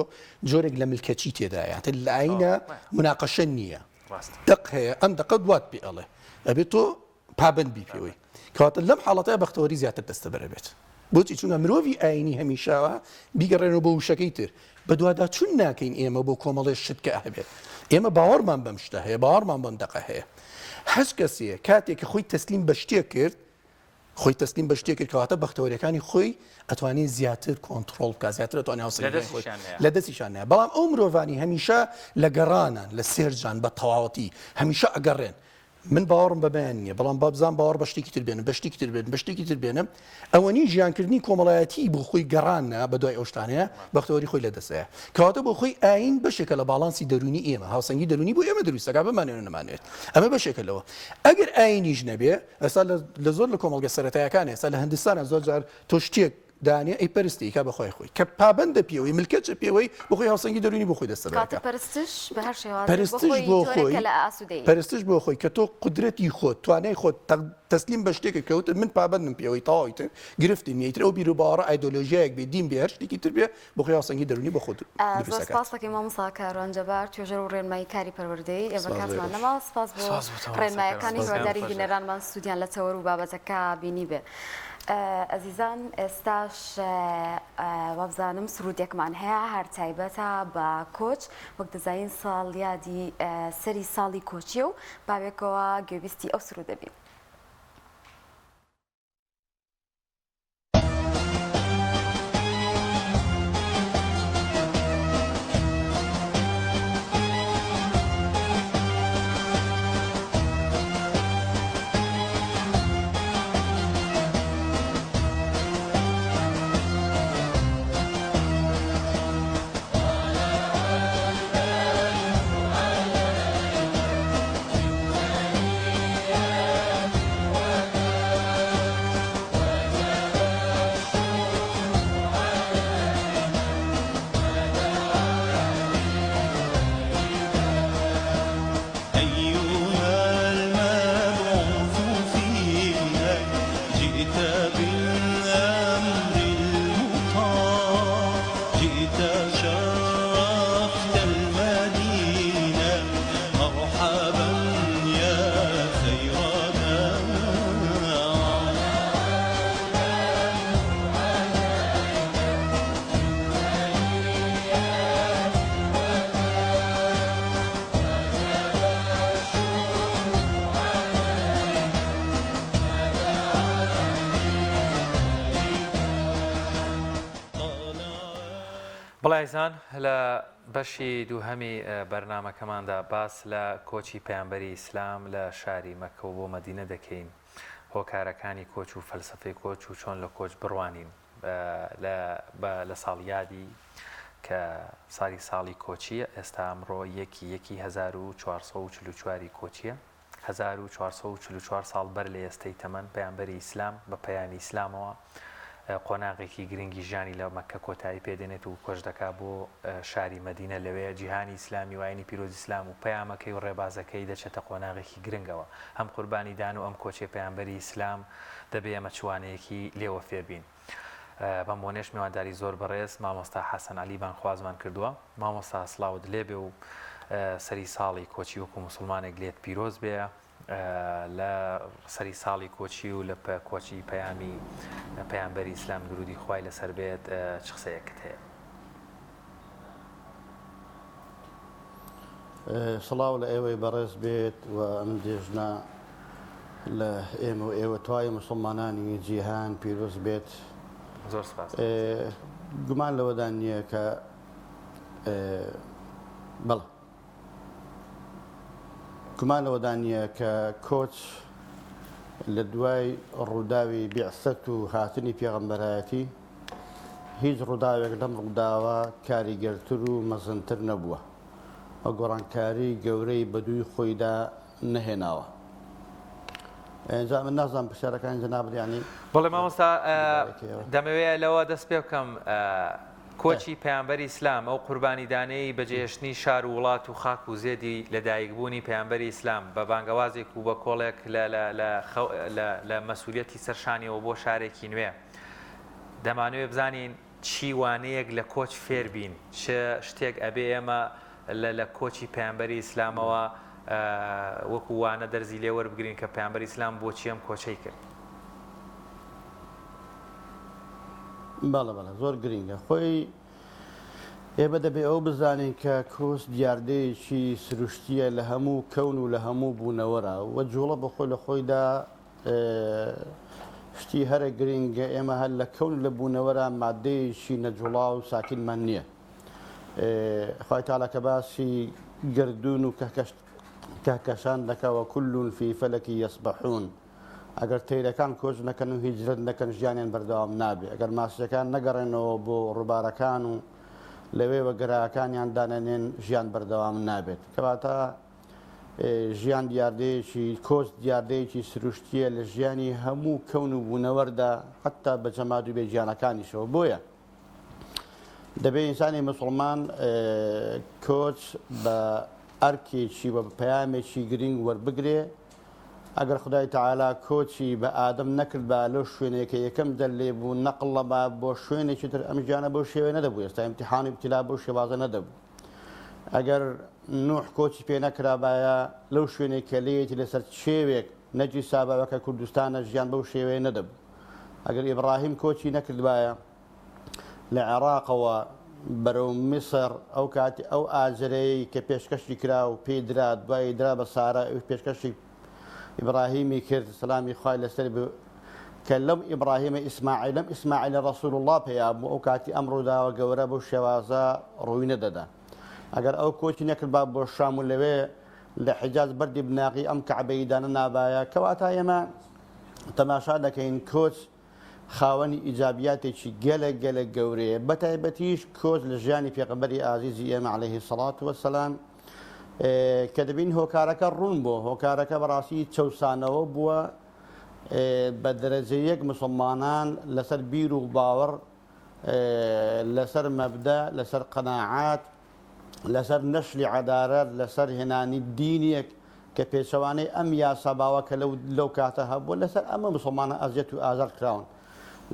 جۆرێک لە ملکەچی تێدایە تر لە ئاینە مناقەشە نییە دەق هەیە ئەم دەقە دوات پێ ئەڵێ ئەبێت تۆ پابەند بی پێوەی کەواتە لەم حاڵەتەیا بەختەوەری زیاتر دەستەبەر ئەبێت بۆچی چونکە مرۆڤی ئاینی هەمیشە بیگەڕێنەوە بۆ وشەکەی تر بەدواداچوون ناکەین ئێمە بۆ کۆمەڵێ شت کە هەبێت ئێمە باوەڕمان بەم شتە هەیە باوەڕمان بەم دەقە هەیە هەچ کەسێ کاتێک کە خۆی تەسلیم بە شتێک کرد خۆی تەسلیم بە شتێک کرد کەواتە بەختەوەریەکانی خۆی ئەتوانێت زیاتر کۆنتڕۆڵ بکات زیاتر ئەتوانێت هاوسەنگی خۆی لە دەستیشان نایە بەڵام ئەو مرۆڤانی هەمیشە لە گەڕانان لە search ان بە تەواوەتی هەمیشە ئەگەڕێن من باوەڕم بەمەیان نییە، بەڵام با بزانم باوەڕ بە شتێکی تر بێنم، بە شتێکی تر بێنم، بە شتێکی تر بێنم، ئەوەنی ژیانکردنی کۆمەڵایەتیی بۆ خۆی گەڕانە بە دوای ئەو شتانەیە، بەختەوەری خۆی لەدەستەیە. کەواتە بۆ خۆی ئایین بەشێکە لە باڵانسی دەروونی ئێمە، هاوسەنگی دەروونی بۆ ئێمە دروست دەکات، بمانەوێت نەمانەوێت. ئەمە بەشێکە لەوە. ئەگەر ئایینیش نەبێ، ئێستا لە زۆر لە کۆمەڵگە سەرەتایەکان، ئێستا لە هندستانە زۆر جار تۆ شتێک. دانێ ئەی پەرستی ئەیکا بە خوای خۆی کە پابەندە پێوەی ملکەچە پێوەی بۆ خۆی هاوسەنگی دەروونی بۆ خۆی دەستەبەر کاتە ئەکا. پەرستش بە هەر شێوازێک بۆ پەرستش خۆی بۆ جۆرێکە خۆی لە ئاسوودەیی. پەرستش بۆ خۆی کە تۆ قودرەتی خۆت توانای خۆت تەسلیم بە شتێکە کە وتت من پابەندم پێوەی تەواو ئیتر گرفتی نییە ئیتر ئەو بیروباوەڕە ئایدۆلۆژیایەک بێ دین بێ هەر شتێکی تر بێ بۆ خۆی هاوسەنگی دەروونی بۆ خۆت دروست زۆر ئەکات. سپاس دەکەین مامۆستا کاروان جەبار توێژەر و ڕێنمایی کاری پەروەردەیی ئێمە سپاس بۆ کاتمان ئێوەش. نەما سپاس بۆ سپاس بۆ تۆ مامۆستا کاروان. ڕێنمایەکانی سپاس هیوادارین خۆش بێت. بینەرانمان سوودیان لە تەوەر و بابەتەکە بینیبێ. ئەزیزان ئێستاش وابزانم سرودێکمان هەیە هەر تایبەتە بە کۆچ وەک دەزانین ساڵیادی سەری ساڵی کۆچیە و باوێکەوە گوێبیستی ئەو سرودە بین. أيها المبعوث فينا جئت بالأمر المطاع جئت شرفت المدينة مرحبا يا خير داع. بەڵێ ئازیزان لە بەشی دووهەمی بەرنامەکەماندا باس لە کۆچی پەیامبەری ئیسلام لە شاری مەککەوە بۆ مەدینە دەکەین، هۆکارەکانی کۆچ و فەلسەفەی کۆچ و چۆن لە کۆچ بڕوانین لە بە لە ساڵیادی کە سالی ساڵی کۆچییە ئێستا ئەمڕۆ یەکی یەکی 1444 ی کۆچییە. 1444 ساڵ بەر لە ئێستەی تەمەن پەیامبەری ئیسلام بە پەیامی ئیسلامەوە قۆناغێکی گرنگی ژیانی لە مەککە کۆتایی پێ دێنێت و کۆچ دەکا بۆ شاری مەدینە لەوێ جیهانی ئیسلامی و ئاینی پیرۆز ئیسلام و پەیامەکەی و ڕێبازەکەی دەچێتە قۆناغێکی گرنگەوە ئەم قوربانی دان و ئەم کۆچەی پەیامبەری ئیسلام دەبێ ئێمە چ وانەیەکی لێوە فێر بین بەم بۆنەیەش میوانداری زۆر بەڕێز مامۆستا حەسەن عەلی بانگخوازمان کردووە. مامۆستا سڵاوت لێبێ و سەری ساڵی کۆچی وەکو موسڵمانێک لێت پیرۆز بێ لە سەری ساڵی کۆچی و لە کۆچی پەیامی پەیامبەری ئیسلام درودی خوای لەسەر بێت چ قسەیەکت هەیە؟ سڵاو لە ئێوەی بەڕێز بێت و ئەم جێژنە لە ئێمە و ئێوە تەواوی موسڵمانانی جیهان پیرۆز بێت. زۆر سپاس. گومان لەوەدا نییە کە بەڵێ گومان لەوەدا نییە کە کۆچ لە دوای ڕووداوی بیعسەت و هاتنی پێغەمبەرایەتی هیچ ڕووداوێک لەم ڕووداوە کاریگەرتر و مەزنتر نەبووە و گۆڕانکاری گەورەی بەدووی خۆیدا نەهێناوە. جا من نازانم پرسیارەکانی جەنابت یانی بەڵێ مامۆستا دەمەوێ لەوە دەست پێ بکەم کۆچی پەیامبەری ئیسلام ئەو قوربانیدانەی بەجێهێشتنی شار و وڵات و خاک و زێدی لەدایکبوونی پەیامبەری ئیسلام بە بانگەوازێک و بە کۆڵێک لە مەسولیەتی سەر شانیەوە بۆ شارێکی نوێ دەمانەوێ بزانین چی وانەیەک لە کۆچ فێر بین چ شتێک ئەبێ ئێمە لە لە کۆچی پەیامبەری ئیسلامەوە وەکو وانە دەرزی لێ وەربگرین کە پەیامبەری ئیسلام بۆچی ئەم کۆچەی کرد؟ بەڵێ بەڵێ زۆر گرینگە خۆی ئێمە دەبێ ئەو بزانین کە کۆچ دیاردەیەکی سروشتیە لە هەموو کەون و لە هەموو بوونەوەرا و جوڵە بە خۆی لە خۆیدا شتی هەرە گرینگە ئێمە هەر لە کەون لە بوونەوەرا مادەیەکی نەجوڵا و ساکینمان نییە خوای تەعالی کە باسی گەردوون و کەهکەشان دەکا وکل فی فلک یسبحون ئەگەر تەیرەکان کۆچ نەکەن و هیجرەت نەکەن ژیانیان بەردەوام نابێ ئەگەر ماسیەکان نەگەڕێنەوە بۆ ڕووبارەکان و لەوێوە گەراکانیان دانەنێن ژیان بەردەوام نابێت کەواتە. ژیان دیاردەیەکی کۆچ دیاردەیەکی سروشتییە لە ژیانی هەموو کەون و بوونەوەردا حەتتا بە جەماد و بێ گیانەکانیشەوە بۆیە دەبێ ئینسانی مسوڵمان کۆچ بە ئەرکێکی و بە پەیامێکی گرنگ وەربگرێ ئەگەر خدای تەعالا کۆچی بە ئادەم نەکردبا لەو شوێنەی کە یەکەم جار لێ بوو نەقڵ نەبا بۆ شوێنێکی تر ئەم ژیانە بەو شێوەیە نەدەبوو ئێستا ئیمتیحان و ئیبتیلا بەو شێوازە نەدەبوو ئەگەر نوح کۆچی پێ نەکرابایە لەو شوێنێک کە لێیەتی لەسەر چێوێک نەگیرسابا کە کوردستانە ژیان بەو شێوەیە نەدەبوو ئەگەر ئیبراهیم کۆچی نەکردبایە لە عێراقەوە بەرەو میسر ئەو کاتی ئەو ئاجرەی کە پێشکەشی کرا و پێی درا دوایی درا بە سارا ئەویش پێشکەشی ئیبراهیمی کرد سەلامی خوای لەسەر بێ کە لەم ئیبراهیمە ئیسماعیل لەم ئیسماعیلە ڕەسول اللە پەیا بوو ئەو کاتی ئەم ڕووداوە گەورە بەو شێوازە ڕووی نەدەدا ئەگەر ئەو کۆچی نەکردبا بۆ شام و لەوێ لە حیجاز بەردی بناغی ئەم کەعبەی دانەنابایە کەواتە ئێمە تەماشا دەکەین کۆچ خاوەنی ئیجابیاتێکی گەلەک گەلەک گەورەیە بەتایبەتیش کۆچ لە ژیانی پێغەمبەری ئازیزی ئێمە عەلەیهی سەڵات وەسەلام کە دەبین هۆکارەکە ڕوون بۆ هۆکارەکە بەڕاستی چەوسانەوە بووە بە دەرەجە یەک مسلمانان لەسەر بیر و باوەڕ لەسەر مەبدە لەسەر قەناعات لەسەر نەشری عەدالەت، لەسەر هێنانی دینێک کە پێچەوانەی ئەم یاسا باوە کە لەو لەو کاتە هەبووە، لەسەر ئەمە موسڵمانان ئەزیەت و ئازار کراون.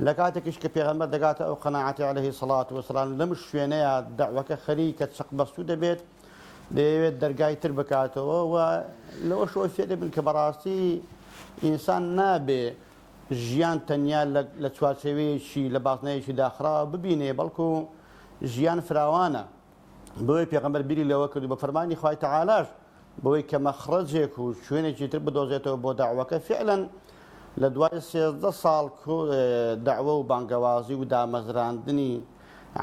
لە کاتێکیش کە پێغەمبەر دەگاتە ئەو قەناعەتەی عەلەیهی سەڵات وەسەلام لەم شوێنەیا دەعوەکە خەریکە چەقبەستوو دەبێت، دەیەوێت دەرگای تر بکاتەوە و لەوەشەوە فێر دەبین کە بەڕاستی ئینسان نابێ ژیان تەنیا لە چوارچێوەیەکی لە بازنەیەکی داخراوە ببینێ بەڵکو ژیان فراوانە بۆیە پێغەمبەر بیری لەوە کرد و بە فەرمانی خوای تەعالاش بەوەی کە مەخرەجێک و شوێنێکی تر بدۆزێتەوە بۆ دەعوەکە فعلا لە دوای 13 ساڵ دەعوە و بانگەوازی و دامەزراندنی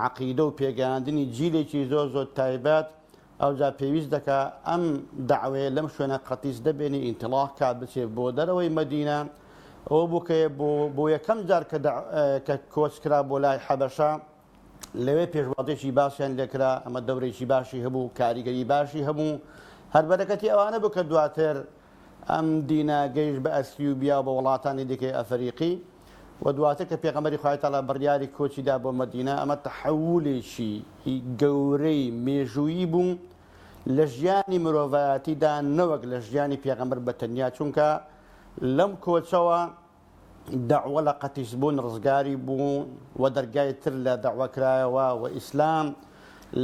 عەقیدە و پێگەیاندنی جیلێکی زۆر زۆر تایبەت ئەوجا پێویست دەکا ئەم دەعوەیە لەم شوێنە قەتیس دەبێنی ئینتڵاق کا بچێ بۆ دەرەوەی مەدینە ئەوە بوو کە بۆ یەکەم جار کە کۆچ کرا بۆ لای حەبەشە لەوێ پێشوازێکی باشیان لێکرا ئەمە دەورێکی باشی هەبوو کاریگەری باشی هەبوو هەر بەرەکەتی ئەوانە بوو کە دواتر ئەم دینە گەیشت بە ئەسیوبیا و بە وڵاتانی دیکەی ئەفەریقی و دواتر کە پێغەمبەری خوای تەعالا بڕیاری کۆچی دا بۆ مەدینە ئەمە تەحەولێکی گەورەی مێژوویی بوو لە ژیانی مرۆڤایەتیدا نەوەک لە ژیانی پێغەمبەر بە تەنیا چونکە لەم کۆچەوە دەعوە لە قەتیسبوون ڕزگاری بوو و دەرگای تر لە دەعوە کرایەوە و ئیسلام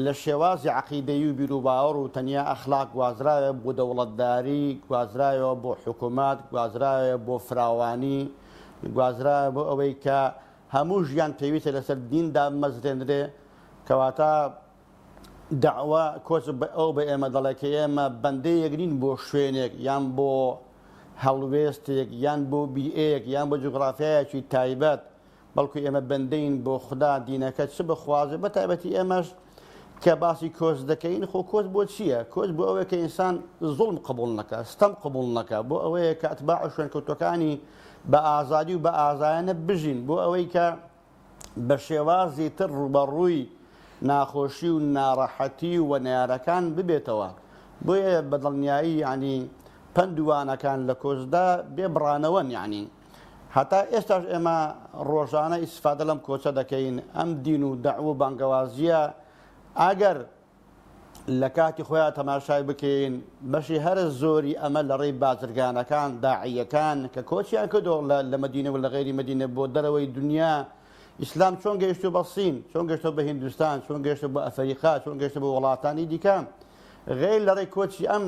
لە شێوازی عەقیدەیی و بیروباوەڕ و تەنیا ئەخلاق گوازرایەوە بۆ دەوڵەتداری، گوازرایەوە بۆ حکومەت، گوازرایەوە بۆ فراوانی، گوازرایەوە بۆ ئەوەی کە هەموو ژیان پێویستە لەسەر دین دابمەزرێنرێ، کەواتە دەعوە کۆچ ئەو بە ئێمە دەڵێ کە ئێمە بەندەیەک نین بۆ شوێنێک یان بۆ هەڵوێستێک یان بۆ بیئەیەک یان بۆ جوگرافیایەکی تایبەت، بەڵکو ئێمە بەندەین بۆ خودا دینەکە چ بخوازێ بە تایبەتی ئێمەش کە باسی کۆچ دەکەین خۆ کۆچ بۆ چییە؟ کۆچ بۆ ئەوەیە کە ئینسان زوڵم قبوڵ نەکا ستەم قبوڵ نەکا بۆ ئەوەیە کە ئەتباع و شوێنکەوتوەکانی بە ئازادی و بە ئازایانە بژین بۆ ئەوەی کە بە شێوازی تر ڕووبەڕووی ناخۆشی و ناڕەحەتی و نەیارەکان ببێتەوە بۆیە بە دڵنیایی یعنی پەند و وانەکان لە کۆچدا بێ بڕانەوەن یعنی هەتا ئێستاش ئێمە ڕۆژانە ئیسفادە لەم کۆچە دەکەین، ئەم دین و دەعوە و بانگەوازییە ئەگەر لە کاتی خۆیا تەماشای بکەین بەشی هەرە زۆری ئەمە لە ڕێی بازرگانەکان، داعییەکان کە کۆچیان کردووە لە مەدینە و لە غەیری مەدینە بۆ دەرەوەی دنیا، ئیسلام چۆن گەیشتووە بە سین، چۆن گەیشتووە بە هیندوستان، چۆن گەیشتووە بە ئەفەریقا، چۆن گەیشتووە بە وڵاتانی دیکە، غەیر لە ڕێی کۆچی ئەم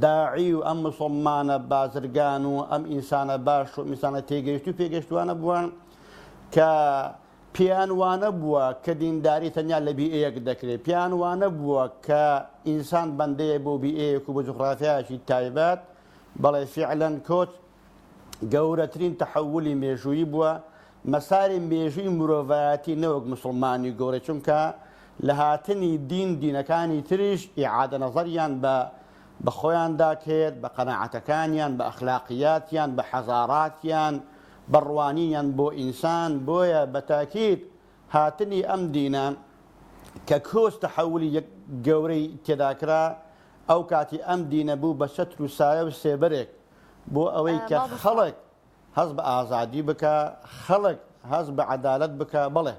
داعی و ئەم موسڵمانە بازرگان و ئەم ئینسانە باش و ئەم ئینسانە تێگەیشتوو و پێگەیشتووانە بووە کە پێیان وانە بووە کە دینداری تەنیا لە بیئەیەک دەکرێت پێیان وانە بووە کە ئینسان بەندەیە بۆ بیئەیەک و بۆ جوغرافیایەکی تایبەت بەڵێ فیعلەن کۆچ گەورەترین تەحەولی مێژوویی بووە، مەساری مێژووی مرۆڤایەتی نەوەک موسڵمانی گۆڕی، چونکە لە هاتنی دین دینەکانی تریش ئیعادە نەزەریان بە بە خۆیاندا کرد، بە قەناعەتەکانیان، بە ئەخلاقیاتیان، بە حەزاراتیان، بە ڕوانینیان بۆ ئینسان، بۆیە بە تاکید هاتنی ئەم دینە کە کۆچ تەحەولی یەک گەورەی تێدا کرا. ئەو کاتی ئەم دینە بوو بە چەتر و سایە و سێبەرێک بۆ ئەوەی کە خەڵک هەست بە ئازادی بکا، خەڵک هەست بە عەدالەت بکا، بەڵێ.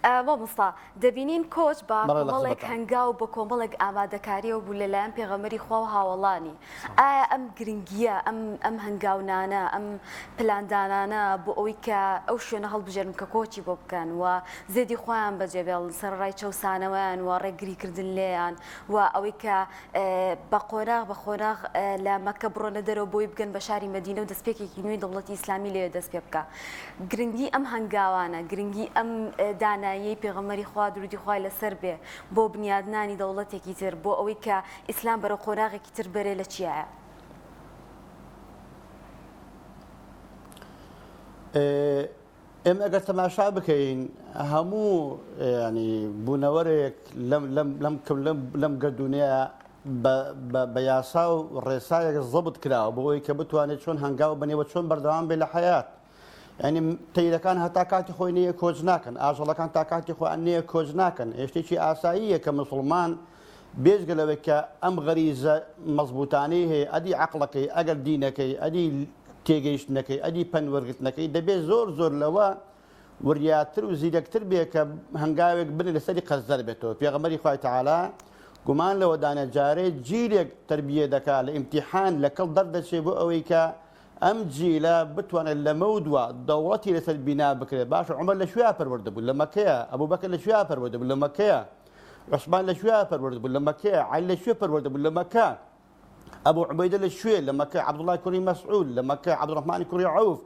مامۆستا، دەبینین کۆچ بە کۆمەڵێک هەنگاو بە کۆمەڵێک ئامادەکاریەوە بوو لەلایەن پێغەمبەری خوا و هاوەڵانی، ئایا ئەم گرنگییە، ئەم ئەم هەنگاونانە، ئەم پلاندانانە بۆ ئەوەی کە ئەو شوێنە هەڵبژێرن کە کۆچی بۆ بکەن و زێدی خۆیان بەجێ بێڵن سەرەڕای چەوسانەوەیان و ڕێگریکردن لێیان و ئەوەی کە بە قۆناغ بە قۆناغ لە مەککە بڕۆنە دەرەوە بۆی بگەن بە شاری مەدینە و دەستپێکێکی نوێی دەوڵەتی ئیسلامی لەوێ دەست پێ بکا. گرنگی ئەم هەنگاوانە، گرنگی ئەم داناییەی پێغەمبەری خوا درودی خوای لەسەر بێ بۆ بنیادنانی دەوڵەتێکی تر، بۆ ئەوەی کە ئیسلام بەرەو قۆناغێکی تر بەرێ لە چیایە؟ ئێمە ئەگەر تەماشا بکەین هەموو ینی بوونەوەرێک لەم لەم لەم لەم لەم گردونەیە بە یاسا و ڕێسایەک زەبت کراوە بۆ ئەوەی کە بتوانێت چۆن هەنگاو بنێ و چۆن بەردەوام بێ لە حەیات ینی تەیرەکان هەتا کاتی خۆی نییە کۆچ ناکەن ئاژەڵەکان تا کاتی خۆیان نییە کۆچ ناکەن شتێکی ئاساییە کە مسلمان بێجگە لەوەی کە ئەم غەریزە مەزبوتانەی هەیە ئەدی عەقڵەکەی ئەگەر دینەکەی ئەدی تێگەیشتنەکەی ئەدی پەند وەرگرتنەکەی دەبێت زۆر زۆر لەوە وریاتر و زیرەکتر بێ کە هەنگاوێک بنێ لەسەری قەرزدار بێتەوە پێغەمبەری خوای تەعالا گومان لەوەدانە جارێ جیلێک تەربیە دەکا لە ئیمتیحان لەکەڵ دەردەچێ بۆ ئەوەی کە ئەم جیلە بتوانێت لەمەودوا دەوڵەتی لەسەر بینا بکرێت باشە عومەر لە کوێیا پەروەردە بوو لە مەکەیە ئەبوبەکر لە کوێیا پەروەردە بوو لە مەکەیە عوسمان لە کوێ پەروەردە بوو لە مەکەیە عەلی لە کوێ پەروەردە بوو لە مەکە ئەبوو عوبەیدە لە کوێ لە مەکە عەبدوڵای کوڕی مەسعود لە مەکە عەبدوڕەحمانی کوڕی عەوف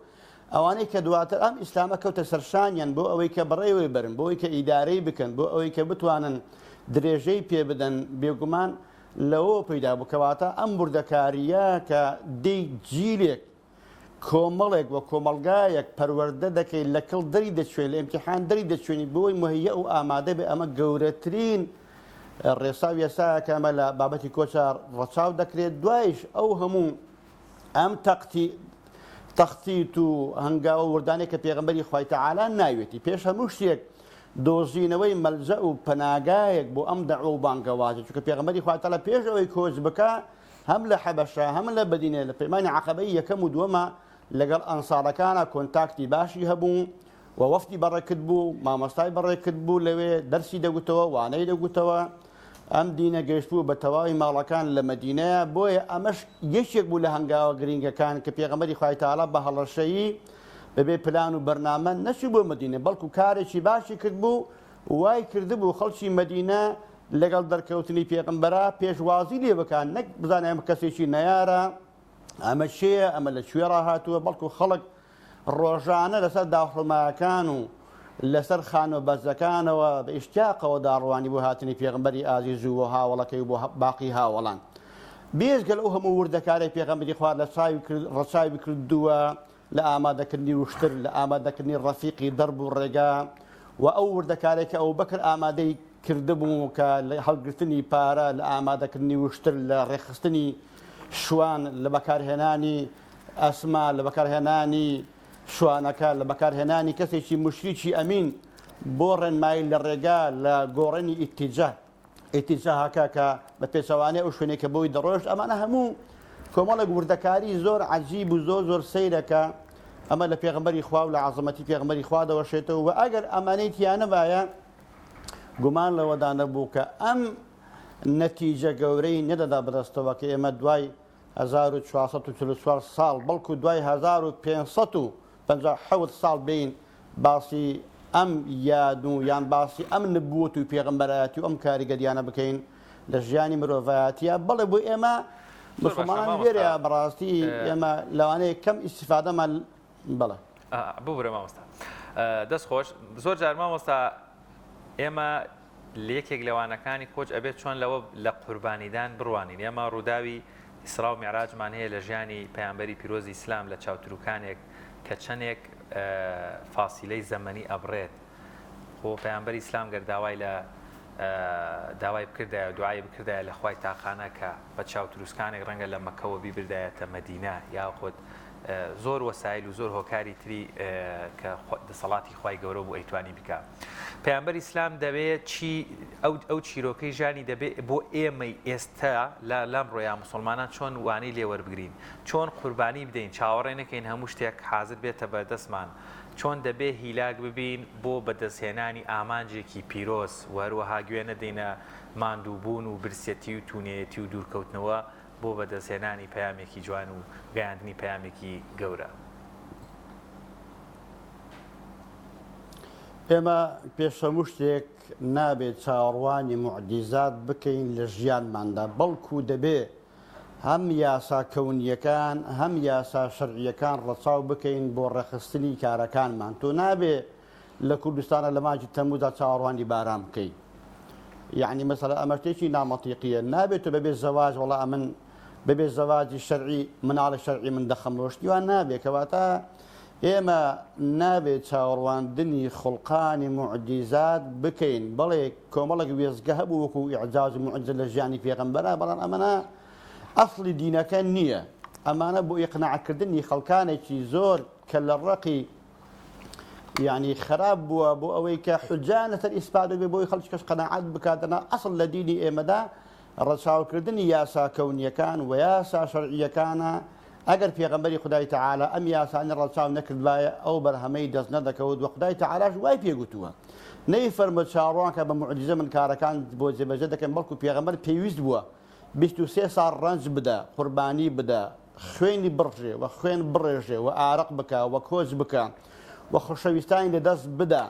ئەوانەی کە دواتر ئەم ئیسلامە کەوتە سەرشانیان بۆ ئەوەی کە بەڕێوەی بەرن بۆ ئەوەی کە ئیدارەی بکەن بۆ ئەوەی کە بتوانن درێژەی پێ بدەن بێگومان لەوە پەیدا بوو کەواتە ئەم وردەکارییە کە دێی جیلێک کۆمەڵێک و کۆمەڵگایەک پەروەردە دەکەی لە کڵ دەری دەچوێن لە ئیمتیحان دەری دەچوێنی بۆی مهیە و ئامادە بێ ئەمە گەورەترین ڕێسا و یاسایە کە ئەمە لە بابەتی کۆچا ڕەچاو دەکرێت دوایش ئەو هەموو ئەم تەقتی تەختیت و هەنگاوە وردانەی کە پێغەمبەری خوای تەعالا ناوێتی پێش هەموو شتێک دۆزینەوەی مەلجەء و پەناگایەک بۆ ئەم دەعوە و بانگەوازە چونکە پێغەمبەری خوای تەعالا پێش ئەوەی کۆچ بکا هەم لە حەبەشە هەم لە مەدینە لە پەیمانی عەقەبەی یەکەم و دووەمە لەگەڵ ئەنساڕەکانا کۆنتاکتی باشی هەبوو و وەفدی بەڕێکرد بوو مامۆستای بەڕێکرد بوو لەوێ دەرسی دەگوتەوە وانەی دەگوتەوە ئەم دینە گەیشتبوو بە تەواوی ماڵەکان لە مەدینەیە بۆیە ئەمەش یەکێک بوو لە هەنگاوە گرینگەکان کە پێغەمبەری خوای تەعالا بە هەڵەشەیی بەبێ پلان و بەرنامە نەچوو بۆ مەدینە بەڵکو کارێکی باشی کردبوو وای کردبوو خەڵکی مەدینە لەگەڵ دەرکەوتنی پێغەمبەرا پێشوازی لێ بکان نەک بزانێ ئەمە کەسێکی نەیارە ئەمە کێیە ئەمە لە کوێ ڕاهاتووە بەڵکو خەڵک ڕۆژانە لەسەر داخڵمایەکان و لەسەر خانوە بەرزەکانەوە بە ئیشتیاقەوە داڕوانی بۆ هاتنی پێغەمبەری ئازیز و بۆ هاوەڵەکەی و بۆ باقی هاوەڵان. بێجگە لەو هەموو وردەکارەی پێغەمبەری خوا لە چاوی کرد ڕەچاوی کردووە لە ئامادەکردنی وشتر، لە ئامادەکردنی ڕەفیقی دەرب و ڕێگا و ئەو وردەکارەی کە ئەبوبەکر ئامادەی کردبوو کە لە هەڵگرتنی پارە، لە ئامادەکردنی وشتر، لە ڕێکخستنی شوان، لە بەکارهێنانی ئەسما، لە بەکارهێنانی شوانەکە، لە بەکارهێنانی کەسێکی موشریکی ئەمین بۆ ڕێنمایی لە ڕێگا، لە گۆڕینی ئیتیجاه. ئیتیجاهەکە کە بە پێچەوانەی ئەو شوێنەی کە بۆی دەڕۆشت ئەمانە هەموو کۆمەڵێک وردەکاری زۆر عەجیب و زۆر زۆر سەیرە کە ئەمە لە پێغەمبەری خوا و لە عەزەمەتی پێغەمبەری خوا دەوەشێتەوە و ئەگەر ئەمانەی تیا نەبایە گومان لەوەدا نەبوو کە ئەم نەتیجە گەورەی نەدەدا بەدەستەوە کە ئێمە دوای 1444 ساڵ بەڵکو دوای 1557 ساڵ بێین باسی ئەم یاد و یان باسی ئەم نبووەت و پێغەمبەرایەتی و ئەم کاریگەریانە بکەین لە ژیانی مرۆڤایەتیە بەڵێ بۆ ئێمە مسلمانان لێرەیە بەڕاستی ئێمە لەوانەیە کەم ئیسیفادەمان بەڵێ ببورە مامۆستا دەست خۆش زۆر جار مامۆستا ئێمە لە یەکێک لە وانەکانی کۆچ ئەبێت چۆن لەوە لە قوربانیدان بڕوانین ئێمە ڕووداوی ئیسرا و میعراجمان هەیە لە ژیانی پەیامبەری پیرۆزی ئیسلام لە چاوتروکانێک کە چەندێک فاسیلەی زەمەنی ئەبڕێت خۆ پەیامبەری ئیسلام گەر داوای لە داوای بکردایە و دوعای بکردایە لە خوای تاقانە کە بە چاوتروسکانێک ڕەنگە لە مەکەوە بیبردایەتە مەدینە یاخود. زۆر وەسایل و زۆر هۆکاری تری کە دەسەڵاتی خوای گەورە بوو ئەیتوانی بکا. پەیامبەری ئیسلام دەبێ چی ئەو ئەو چیرۆکەی ژیانی دەبێ بۆ ئێمەی ئێستا لە لەمڕۆیا موسڵمانان چۆن وانەی لێ وەربگرین؟ چۆن قوربانی بدەین؟ چاوەڕێ نەکەین هەموو شتێک حازر بێتە بەردەستمان. چۆن دەبێ هیلاک ببین بۆ بەدەستهێنانی ئامانجێکی پیرۆز و هەروەها گوێ نەدەینە ماندووبوون و برسیەتی و توونێیەتی و دوورکەوتنەوە بۆ بەدەستهێنانی پەیامێکی جوان و گەیاندنی پەیامێکی گەورە. ئێمە پێش هەموو شتێک نابێت چاوەڕوانی موعجیزات بکەین لە ژیانماندا، بەڵکو دەبێ هەم یاسا کەونییەکان هەم یاسا شەرعییەکان ڕەچاو بکەین بۆ ڕێکخستنی کارەکانمان. تۆ نابێ لە کوردستانە لە مانگی تەمموزدا چاوەڕوانی باران بکەی. یەعنی مەسەلەن ئەمە شتێکی نامەنتیقییە. نابێت تۆ بەبێ زەواج وەڵا ئەمن بەبێ زەواجی شەرعی مناڵی شەرعی من دەخەمەوە شتی وا نابێ. کەواتە ئێمە نابێت چاوەڕواندنی خوڵقانی موعجیزات بکەین. بەڵێ کۆمەڵێک وێستگە هەبوو وەکو ئیعجاز و موعجیزە لە ژیانی پێغەمبەرا، بەڵام ئەمەنە ئەسڵی دینەکە نییە. ئەمانە بۆ ئیقناعکردنی خەڵکانێکی زۆر کە لە ڕقی یعنی خراپ بووە بۆ ئەوەی کە حجان لەسەر ئیسپات بێ بۆی خەڵکی کەش قەناعەت بکات دەنا ئەسڵ لە دینی ئێمەدا ڕەچاوکردنی یاسا کەونیەکان و یاسا شەرعیەکانە ئەگەر پێغەمبەری خودای تەعالا ئەم یاسانەی ڕەچاو نەکردبایە ئەو بەرهەمەی دەست نەدەکەوت وە خودای تەعالاش وای پێ گوتووە نەی فەرمووە چاوەڕوان کە بە موعجیزە من کارەکان بۆ جێبەجێ دەکەم بەڵکو پێغەمبەر پێویست بووە 23 ساڵ ڕەنج بدە قوربانی بدە خوێنی بڕژێ و خوێن بڕێژێ و ئارەق بکە و کۆچ بکە و خۆشەویستانی لەدەست بدە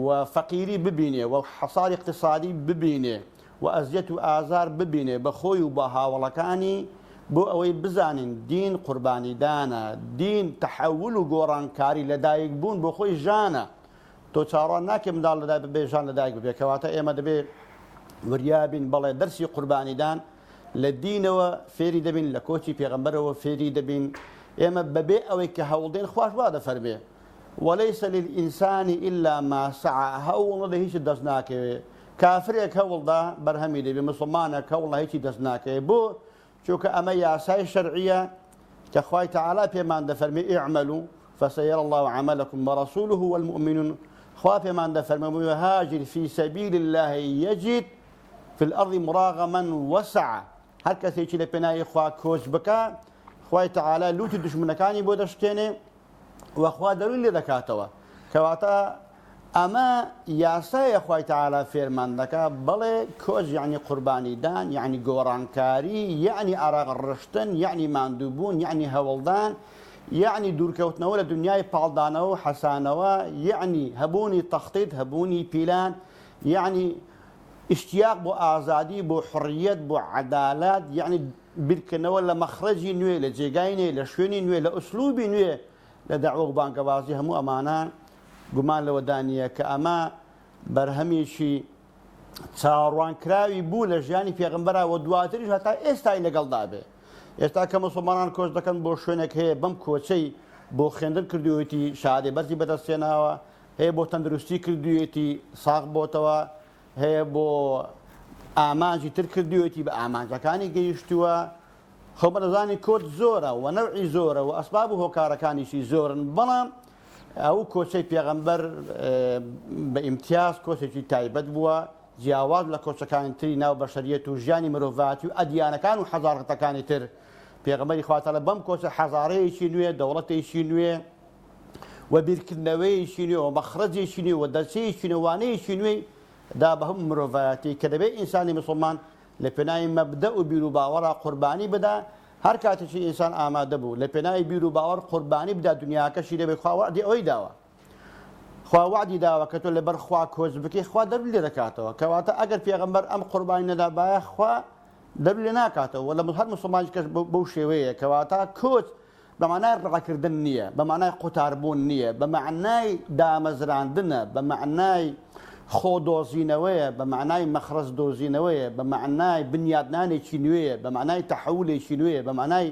و فەقیری ببینێ و حەساری ئیقتیسادی ببینێ و ئەزیەت و ئازار ببینێ بە خۆی و بە هاوەڵەکانی بۆ ئەوەی بزانین دین قوربانیدانە، دین تەحەول و گۆڕانکاری لەدایک بوون بۆ خۆی ژانە، تۆ چاوەڕوان ناکەی منداڵ لەدایک ببێ ژان لەدایک ببێ، کەواتە ئێمە دەبێ وریا بین، بەڵێ دەرسی قوربانیدان لە دینەوە فێری دەبین، لە کۆچی پێغەمبەرەوە فێری دەبین، ئێمە بەبێ ئەوەی کە هەوڵدەین خواش وا دەفەرمێ. وليس للانسان الا ما سعی هەوڵ نەدەی هیچت دەست ناکەوێ کافرێک هەوڵدا بەرهەمی دەبێ موسڵمانێک هەوڵدا هیچی دەست ناکەوێ بۆ چونکە ئەمە یاسای شەرعیە کە خوای تەعالا پێمان دەفەرمێ اعملوا فسيرى الله عملكم ورسوله والمؤمنون خوا پێمان دەفەرمێ ويهاجر في سبيل الله يجد في الأرض مراغما وسعة هەر کەسێکی لە پێناوی خوا کۆچ بکا خوای تەعالا لوتی دوژمنەکانی بۆ دەشکێنێ وە خوا دەروون لێ دەکاتەوە کەواتە ئەمە یاسایە خوای تەعالا فێرمان دەکا بەڵێ کۆچ یەعنی قوربانیدان یەعنی گۆڕانکاری یەعنی ئارەق ڕشتن یەعنی ماندووبوون یەعنی هەوڵدان یەعنی دوورکەوتنەوە لە دنیای پاڵدانەوە و حەسانەوە یەعنی هەبوونی تەختیت هەبوونی پیلان یەعنی ئیشتیاق بۆ ئازادی بۆ حڕیەت بۆ عەدالەت یەعنی بیرکردنەوە لە مەخرەجی نوێ، لە جێگای نوێ، لە شوێنی نوێ، لە ئوسلوبی نوێ لە دەعوە و بانگەوازی هەموو ئەمانە گومان لەوەدا نییە کە ئەمە بەرهەمێکی چاوەڕوانکراوی بوو لە ژیانی پێغەمبەرا و دواتریش هەتا ئێستای لەگەڵدا بێ. ئێستا کە موسڵمانان کۆچ دەکەن بۆ شوێنێک هەیە بەم کۆچەی بۆ خوێندن کردوویەتی شەهادەی بەرزی بەدەستهێناوە، هەیە بۆ تەندروستی کردوویەتی ساغ بۆتەوە، هەیە بۆ ئامانجی تر کردوویەتی بە ئامانجەکانی گەیشتووە خۆ بەرزانی کۆچ زۆرە و نەوعی زۆرە و ئەسباب و هۆکارەکانیشی زۆرن بەڵام ئەو کۆچەی پێغەمبەر بە ئیمتیاز کۆچێکی تایبەت بووە جیاواز لە کۆچەکانی تری ناو بەشەریەت و ژیانی مرۆڤاتی و ئەدیانەکان و حەزارەتەکانی تر پێغەمبەری خوا تعالی بەم کۆچە حەزارەیەکی نوێ دەوڵەتێکی نوێ و بیرکردنەوەیەکی نوێ و مەخرەجێکی نوێ و دەرچەیەکی نوێ وانەیەکی نوێی دا بە هەموو مرۆڤایەتی کە دەبێت ئینسانی مسوڵمان لە پێناوی مەبدەء و بیروباوەڕا قوربانی بدا هەر کاتێکی ئینسان ئامادە بوو لە پێناوی بیروباوەڕ قوربانی بدا دنیاکەشی دەبێت خوا وەعدی ئەوەی داوە خوا وەعدی داوە کە تۆ لەبەر خوا کۆچ بکەی خوا دەرو لێ دەکاتەوە کەواتە ئەگەر پێغەمبەر ئەم قوربانی نەدابایە خوا دەرو لێ ناکاتەوە وە لە هەر مسوڵمانیش کەس بەو شێوەیە کەواتە کۆچ بە مانای ڕاکردن نییە، بە مانای قوتاربوون نییە، بە مەعنای دامەزراندنە، بە مەعنای خۆدۆزینەوەیە، بە مەعنای مەخرەج دۆزینەوەیە، بە مەعنای بنیادنانێکی نوێیە، بە مەعنای تەحەولێکی نوێیە، بە مەعنای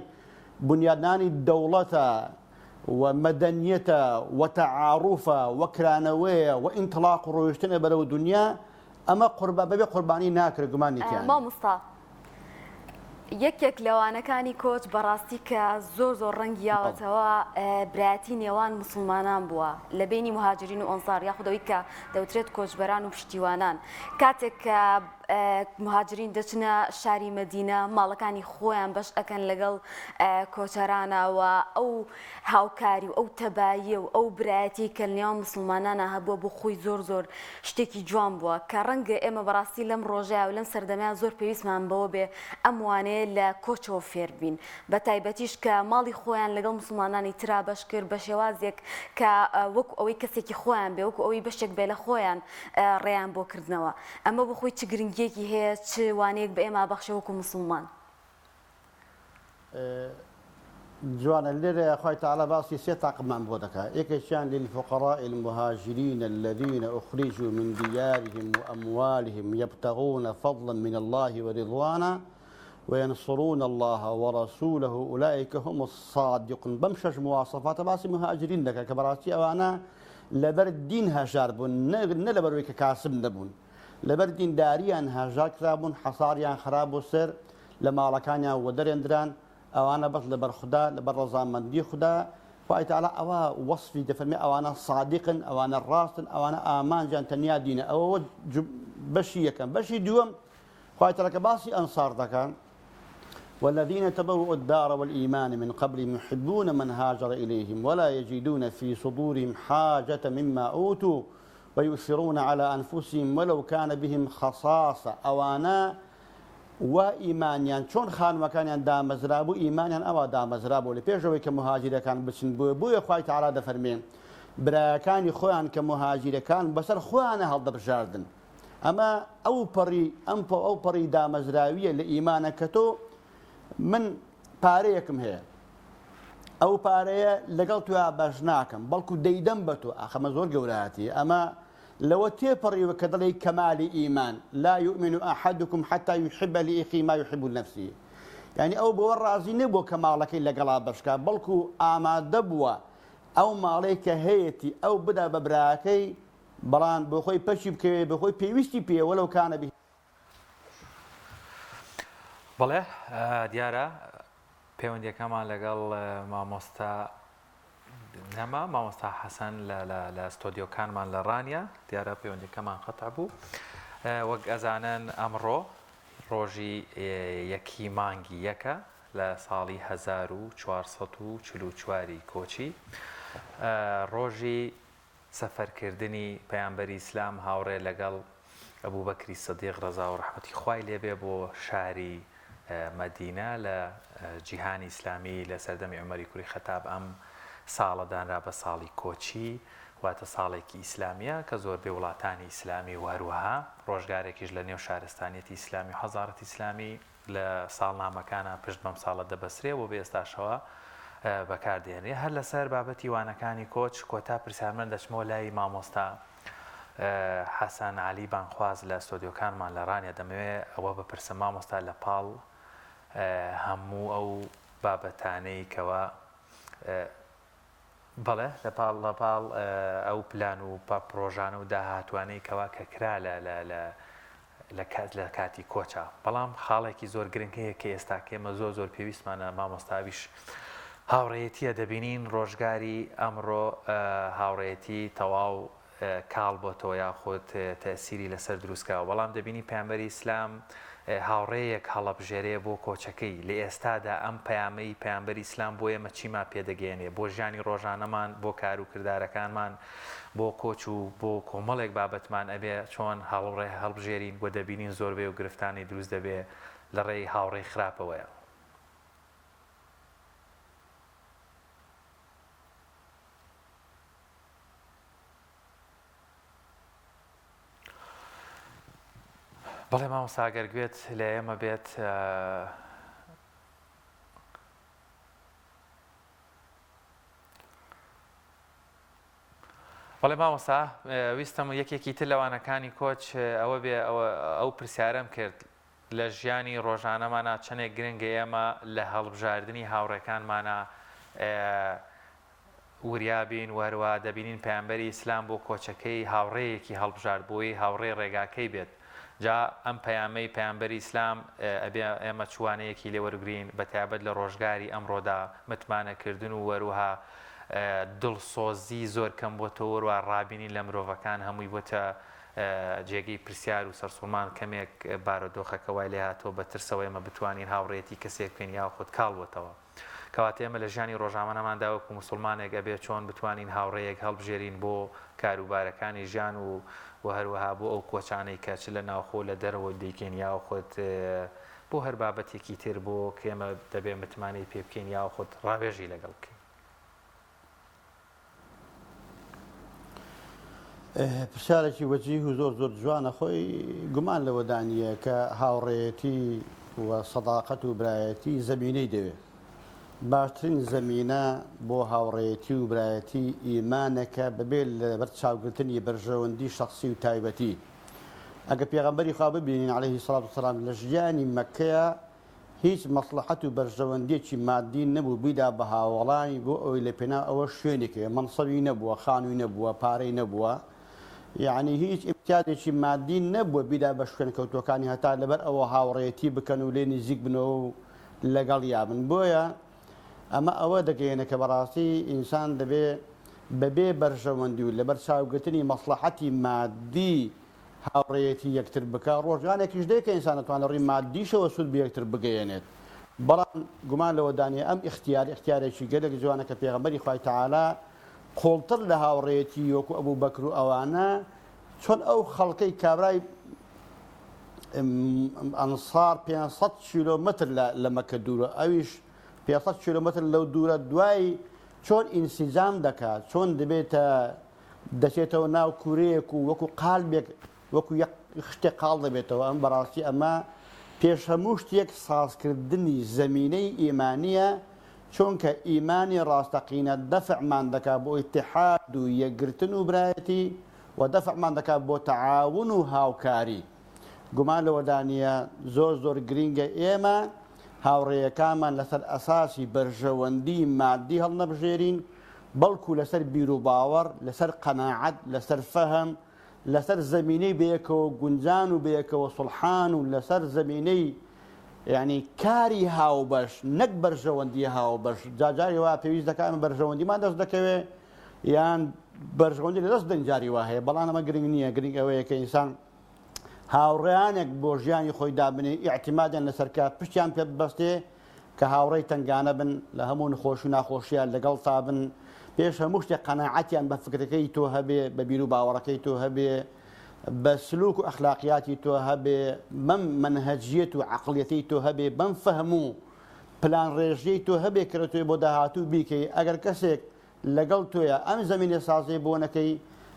بنیادنانی دەوڵەتە و مەدەنیەتە و تەعاروفە و کرانەوەیە و ئینتڵاق و ڕۆیشتنە بەرەو دونیا، ئەمە قوربا بەبێ قوربانی ناکرێت گومانی تیا نییە. مامۆستا. یەکێک لە وانەکانی کۆچ بەڕاستی کە زۆر زۆر ڕەنگی یاوەتەوە برایەتی نێوان موسڵمانان بووە لە بەینی موهاجرین و ئەنسار یاخود ئەوەی کە دەوترێت کۆچبەران و پشتیوانان کاتێک کە مهاجرین دەچنە شاری مەدینە ماڵەکانی خۆیان بەش ئەکەن لەگەڵ کۆچەرانە و ئەو هاوکاری و ئەو تەباییە و ئەو برایەتی کە لەنێوان موسڵمانانا هەبووە بۆ خۆی زۆر زۆر شتێکی جوان بووە کە ڕەنگە ئێمە بەڕاستی لەم ڕۆژەیا و لەم سەردەمەیا زۆر پێویستمان بەوە بێ ئەم وانەیە لە کۆچەوە فێر بین بە تایبەتیش کە ماڵی خۆیان لەگەڵ موسڵمانانی ترا بەش کرد بە شێوازێک کە وەکو ئەوەی کەسێکی خۆیان بێ وەکو ئەوەی بەشێک بێ لە خۆیان ڕێیان بۆ کردنەوە ئەمە بۆ خۆی چ گرنگیەکی هەیە چ وانەیەک بە ئێمە بەخشێ وەکو موسڵمان؟ جوانە لێرەیا خوای تەعالا باسی سێ تاقممان بۆ دەکا یەکێکیان للفقراء المهاجرین الذین اخرجوا من دیارهم واموالهم یبتغون فضلا من الله ورضوانا وینصرون الله ورسوله اولئک هم الصادقون بەم شەش مواصفاتە باسی مهاجرین دەکا کە بەڕاستی ئەوانە لەبەر دین هەژار بوون نە لەبەرەوەی کە کاسب نەبوون لەبەر دینداریان هەژار کرابوون حەساریان خرابوو سەر لە ماڵەکانیان وەدەرێندران، ئەوانە بەس لەبەر خودا، لەبەر ڕەزامەندی خودا، خوای تەعالا ئەوا وەسفی دەفەرمێ ئەوانە سادیقن، ئەوانە ڕاستن، ئەوانە ئامانجیان تەنیا دینە، ئەوە بەشی یەکەم. بەشی دووەم خوای تەعالا کە باسی ئەنسار دەکا، والذین تبوأوا الدار والإیمان من قبلهم یحبون من هاجر إلیهم ولا یجدون فی صدورهم حاجة مما أوتوا ویؤثرون علی أنفسهم ولو کان بهم خصاصة، ئەوانە وا ئیمانیان چۆن خانوەکانیان دامەزرابوو ئیمانیان ئەوا دامەزرابوو لە پێش ئەوەی کە موهاجیرەکان بچن بۆیە بۆیە خوای تەعالا دەفەرمێ برایەکانی خۆیان کە موهاجیرەکان بەسەر خۆیانە هەڵدەبژاردن ئەمە ئەو پەڕی ئەم ئەو پەڕی دامەزراویە لە ئیمانە کە تۆ من پارەیەکم هەیە ئەو پارەیە لەگەڵ تویا بەش ناکەم بەڵکو دەیدەم بە تۆ ئاخەمە زۆر گەورایەتی ئەمە لەوە تێپەڕیوە کە دەڵێی کەمالی ئیمان، لا یومن احدکم حتی یحب لئخیه ما یحب لنفسه، یانی ئەو بەوە ڕازی نەبووە کە ماڵەکەی لەگەڵا بەشکا، بەڵکو ئامادە بووە ئەو ماڵەی کە هەیەتی ئەو بدا بە براکەی، بەڵام بۆخۆی پەکی بکەوێ، بۆخۆی پێویستی پێیە، ولو کان به. بەڵێ دیارە پەیوەندیەکەمان لەگەڵ مامۆستا نەما مامۆستا حەسەن لە لە لە ستۆدیۆکانمان لە ڕانیە دیارە پەیوەندیەکەمان قەتع بوو وەک ئەزانن ئەمڕۆ ڕۆژی یەکی مانگی یەکە لە ساڵی 1444 کۆچی ڕۆژی سەفەرکردنی پەیامبەری ئیسلام هاوڕێ لەگەڵ ئەبوبەکری سدیق ڕەزا و ڕەحمەتی خوای لێ بێ بۆ شاری مەدینە لە جیهانی ئیسلامی لە سەردەمی عومەری کوری خەتاب ئەم ساڵە دانرا بە ساڵی کۆچی واتە ساڵێکی ئیسلامیە کە زۆربەی وڵاتانی ئیسلامی و هەروەها ڕۆژگارێکیش لە نێو شارستانیەتی ئیسلامی و حەزارەتی ئیسلامی لە ساڵنامەکانا پشت بەم ساڵە دەبەسترێ و بە ئێستاشەوە بەکار دێنرێ. هەر لەسەر بابەتی وانەکانی کۆچ کۆتا پرسیار من دەچمەوە لای مامۆستا حەسەن عەلی بانگخواز لە ستۆدیۆکانمان لە ڕانیە دەمەوێ ئەوە بپرسم مامۆستا لە پاڵ هەموو ئەو بابەتانەی کەوا بەڵێ لە پاڵ لە پاڵ ئەو پلان و پڕۆژانە و داهاتوانەی کەوا کە کرا لە لە لە لە کات لە کاتی کۆچا بەڵام خاڵێکی زۆر گرنگ هەیە کە ئێستا کە ئێمە زۆر زۆر پێویستمانە مامۆستا ئەویش هاوڕێیەتیە دەبینین ڕۆژگاری ئەمڕۆ هاوڕێیەتی تەواو کاڵ بۆتەوە یاخود تەئسیری لەسەر دروست کراوە بەڵام دەبینی پەیامبەری ئیسلام هاوڕێیەک هەڵەبژێرێ بۆ کۆچەکەی لە ئێستادا ئەم پەیامەی پەیامبەری ئیسلام بۆ ئێمە چیمان پێدەگەیەنێ بۆ ژیانی ڕۆژانەمان بۆ کار و کردارەکانمان بۆ کۆچ و بۆ کۆمەڵێک بابەتمان ئەبێ چۆن هاوڕێ هەڵبژێرین و دەبینین زۆربەی و گرفتانەی دروست دەبێ لە ڕێی هاوڕێی خراپەوەیە. بەڵێ مامۆستا گەر گوێت لە ئێمە بێت بەڵێ مامۆستا ویستم یەکێکی تر لەوانەکانی کۆچ ئەوە بێ ئەو پرسیارەم کرد لە ژیانی ڕۆژانەمانا چەنێک گرنگە ئێمە لە هەڵبژاردنی هاوڕێکانمانا وریا بین و هەروەها دەبینین پەیامبەری ئیسلام بۆ کۆچەکەی هاوڕێیەکی هەڵبژارد بۆی هاوڕێی ڕێگاکەی بێت. جا ئەم پەیامەی پەیامبەری ئیسلام ئەبێ ئێمە چ وانەیەکی لێ وەرگرین بە تایبەت لە ڕۆژگاری ئەمڕۆدا متمانە کردن و وەروها دڵسۆزی زۆر کەم بۆتەوە وەروها ڕابینین لە مرۆڤەکان هەمووی بۆتە جێگەی پرسیار و سەرسوڕمان کەمێک بارۆدۆخەکە وای لێهاتووە بە ترسەوە ئێمە بتوانین هاوڕێیەتی کەسێک بکەین یاخود کاڵ بۆتەوە. کەواتە ئێمە لە ژیانی ڕۆژامەنەماندا وەکو موسوڵمانێک ئەبێ چۆن بتوانین هاوڕێیەک هەڵبژێرین بۆ کاروبارەکانی ژیان و و هەروەها بۆ ئەو کۆچانەی کە چ لە ناوخۆ لە دەرەوە دەیکەین یاخود بۆ هەر بابەتێکی تر بۆ کە ئێمە دەبێ متمانەی پێ بکەین یاخود ڕاوێژی لەگەڵ بکەین. پرسیارێکی وەجیه و زۆر زۆر جوانە خۆی گومان لەوەدا نییە کە هاوڕێیەتی و سەداقەت و برایەتی زەمینەی دەوێت باشترین زەمینە بۆ هاوڕێیەتی و برایەتی ئیمانێکە بەبێ لەبەر چاوگرتنی بەرژەوەندی شخصی و تایبەتی ئەگە پێغەمبەری خوا ببینین عەلەیهی سڵات وسلام لە ژیانی مەککەیە هیچ مەسڵەحەت و بەرژەوەندیەکی مادی نەبوو بیدا بە هاوەڵانی بۆ ئەوەی لە پێناو ئەوە شوێنی کەوێ، مەنسەبی نەبووە، خانووی نەبووە، پارەی نەبووە، یەعنی هیچ ئیمتیازێکی مادی نەبووە بیدا بە شوێنکەوتووەکانی هەتا لەبەر ئەوە هاوڕێیەتی بکەن و لێ نزیک بنەوە و لەگەڵیا بن. بۆیە ئەمە ئەوە دەگەیەنێ کە بەڕاستی ئینسان دەبێ بەبێ بەرژەوەندی و لەبەرچاوگرتنی مەسڵەحەتی مادی هاوڕێیەتی یەکتر بکا، ڕۆژانێکیش دێ کە ئینسان دەتوانێت لە ڕووی ماددیشەوە سوود بە یەکتر بگەیەنێت، بەڵام گومان لەوەدا نییە ئەم ئیختیار ئیختیارێکی گەلێک جوانە کە پێغەمبەری خوای تەعالا قوڵتر لە هاوڕێیەتی وەکو ئەبوبەکر و ئەوانە چۆن ئەو خەڵکەی کابرای ئەنسار 500 کیلۆمەتر لە مەکە دوورە ئەویش 500 کیلۆمەتر لەو دوورە دوای چۆن ئینسجام دەکات چۆن دەبێتە دەچێتەوە ناو کورەیەک و وەکو قالبێک وەکو یەک شتێک قاڵ دەبێتەوە ئەم بەڕاستی ئەمە پێش هەموو شتێک سازکردنی زەمینەی ئیمانیە چونکە ئیمانی ڕاستەقینە دەفعمان دەکا بۆ ئیتحاد و یەکگرتن و برایەتی و دەفعمان دەکا بۆ تەعاون و هاوکاری گومان لەوەدا نییە زۆر زۆر گرینگە ئێمە هاوڕێیەکانمان لەسەر ئەساسی بەرژەوەندی مادی هەڵنەبژێرین بەڵکو لەسەر بیروباوەڕ، لەسەر قەناعەت، لەسەر فەهم، لەسەر زەمینەی بەیەکەوە گونجان و بەیەکەوە سوڵحان و لەسەر زەمینەی یانی کاری هاوبەش نەک بەرژەوەندی هاوبەش جا جاری وا پێویست دەکات ئەمە بەرژەوەندیمان دەست دەکەوێ یان بەرژەوەندی لەدەست دەین جاری وا هەیە بەڵام ئەمە گرنگ نییە گرنگ ئەوەیە کە ئینسان هاوڕێیانێک بۆ ژیانی خۆی دابنێ، ئیعتیمادیان لەسەر کا، پشتیان پێ ببەستێ کە هاوڕێی تەنگانە بن، لە هەموو نخۆشی و ناخۆشییا لەگەڵتا بن، پێش هەموو شتێک قەناعەتیان بە فکرەکەی تۆ هەبێ، بە بیروباوەڕەکەی تۆ هەبێ، بە سلوک و ئەخلاقیاتی تۆ هەبێ، بەم مەنهەجیەت و عەقڵیەتەی تۆ هەبێ، بەم فەهم و پلانڕێژیەی تۆ هەبێ کە دەتەوێ بۆ داهاتوو بیکەی، ئەگەر کەسێک لەگەڵ تۆیە ئەم زەمینە سازەی بۆ نەکەی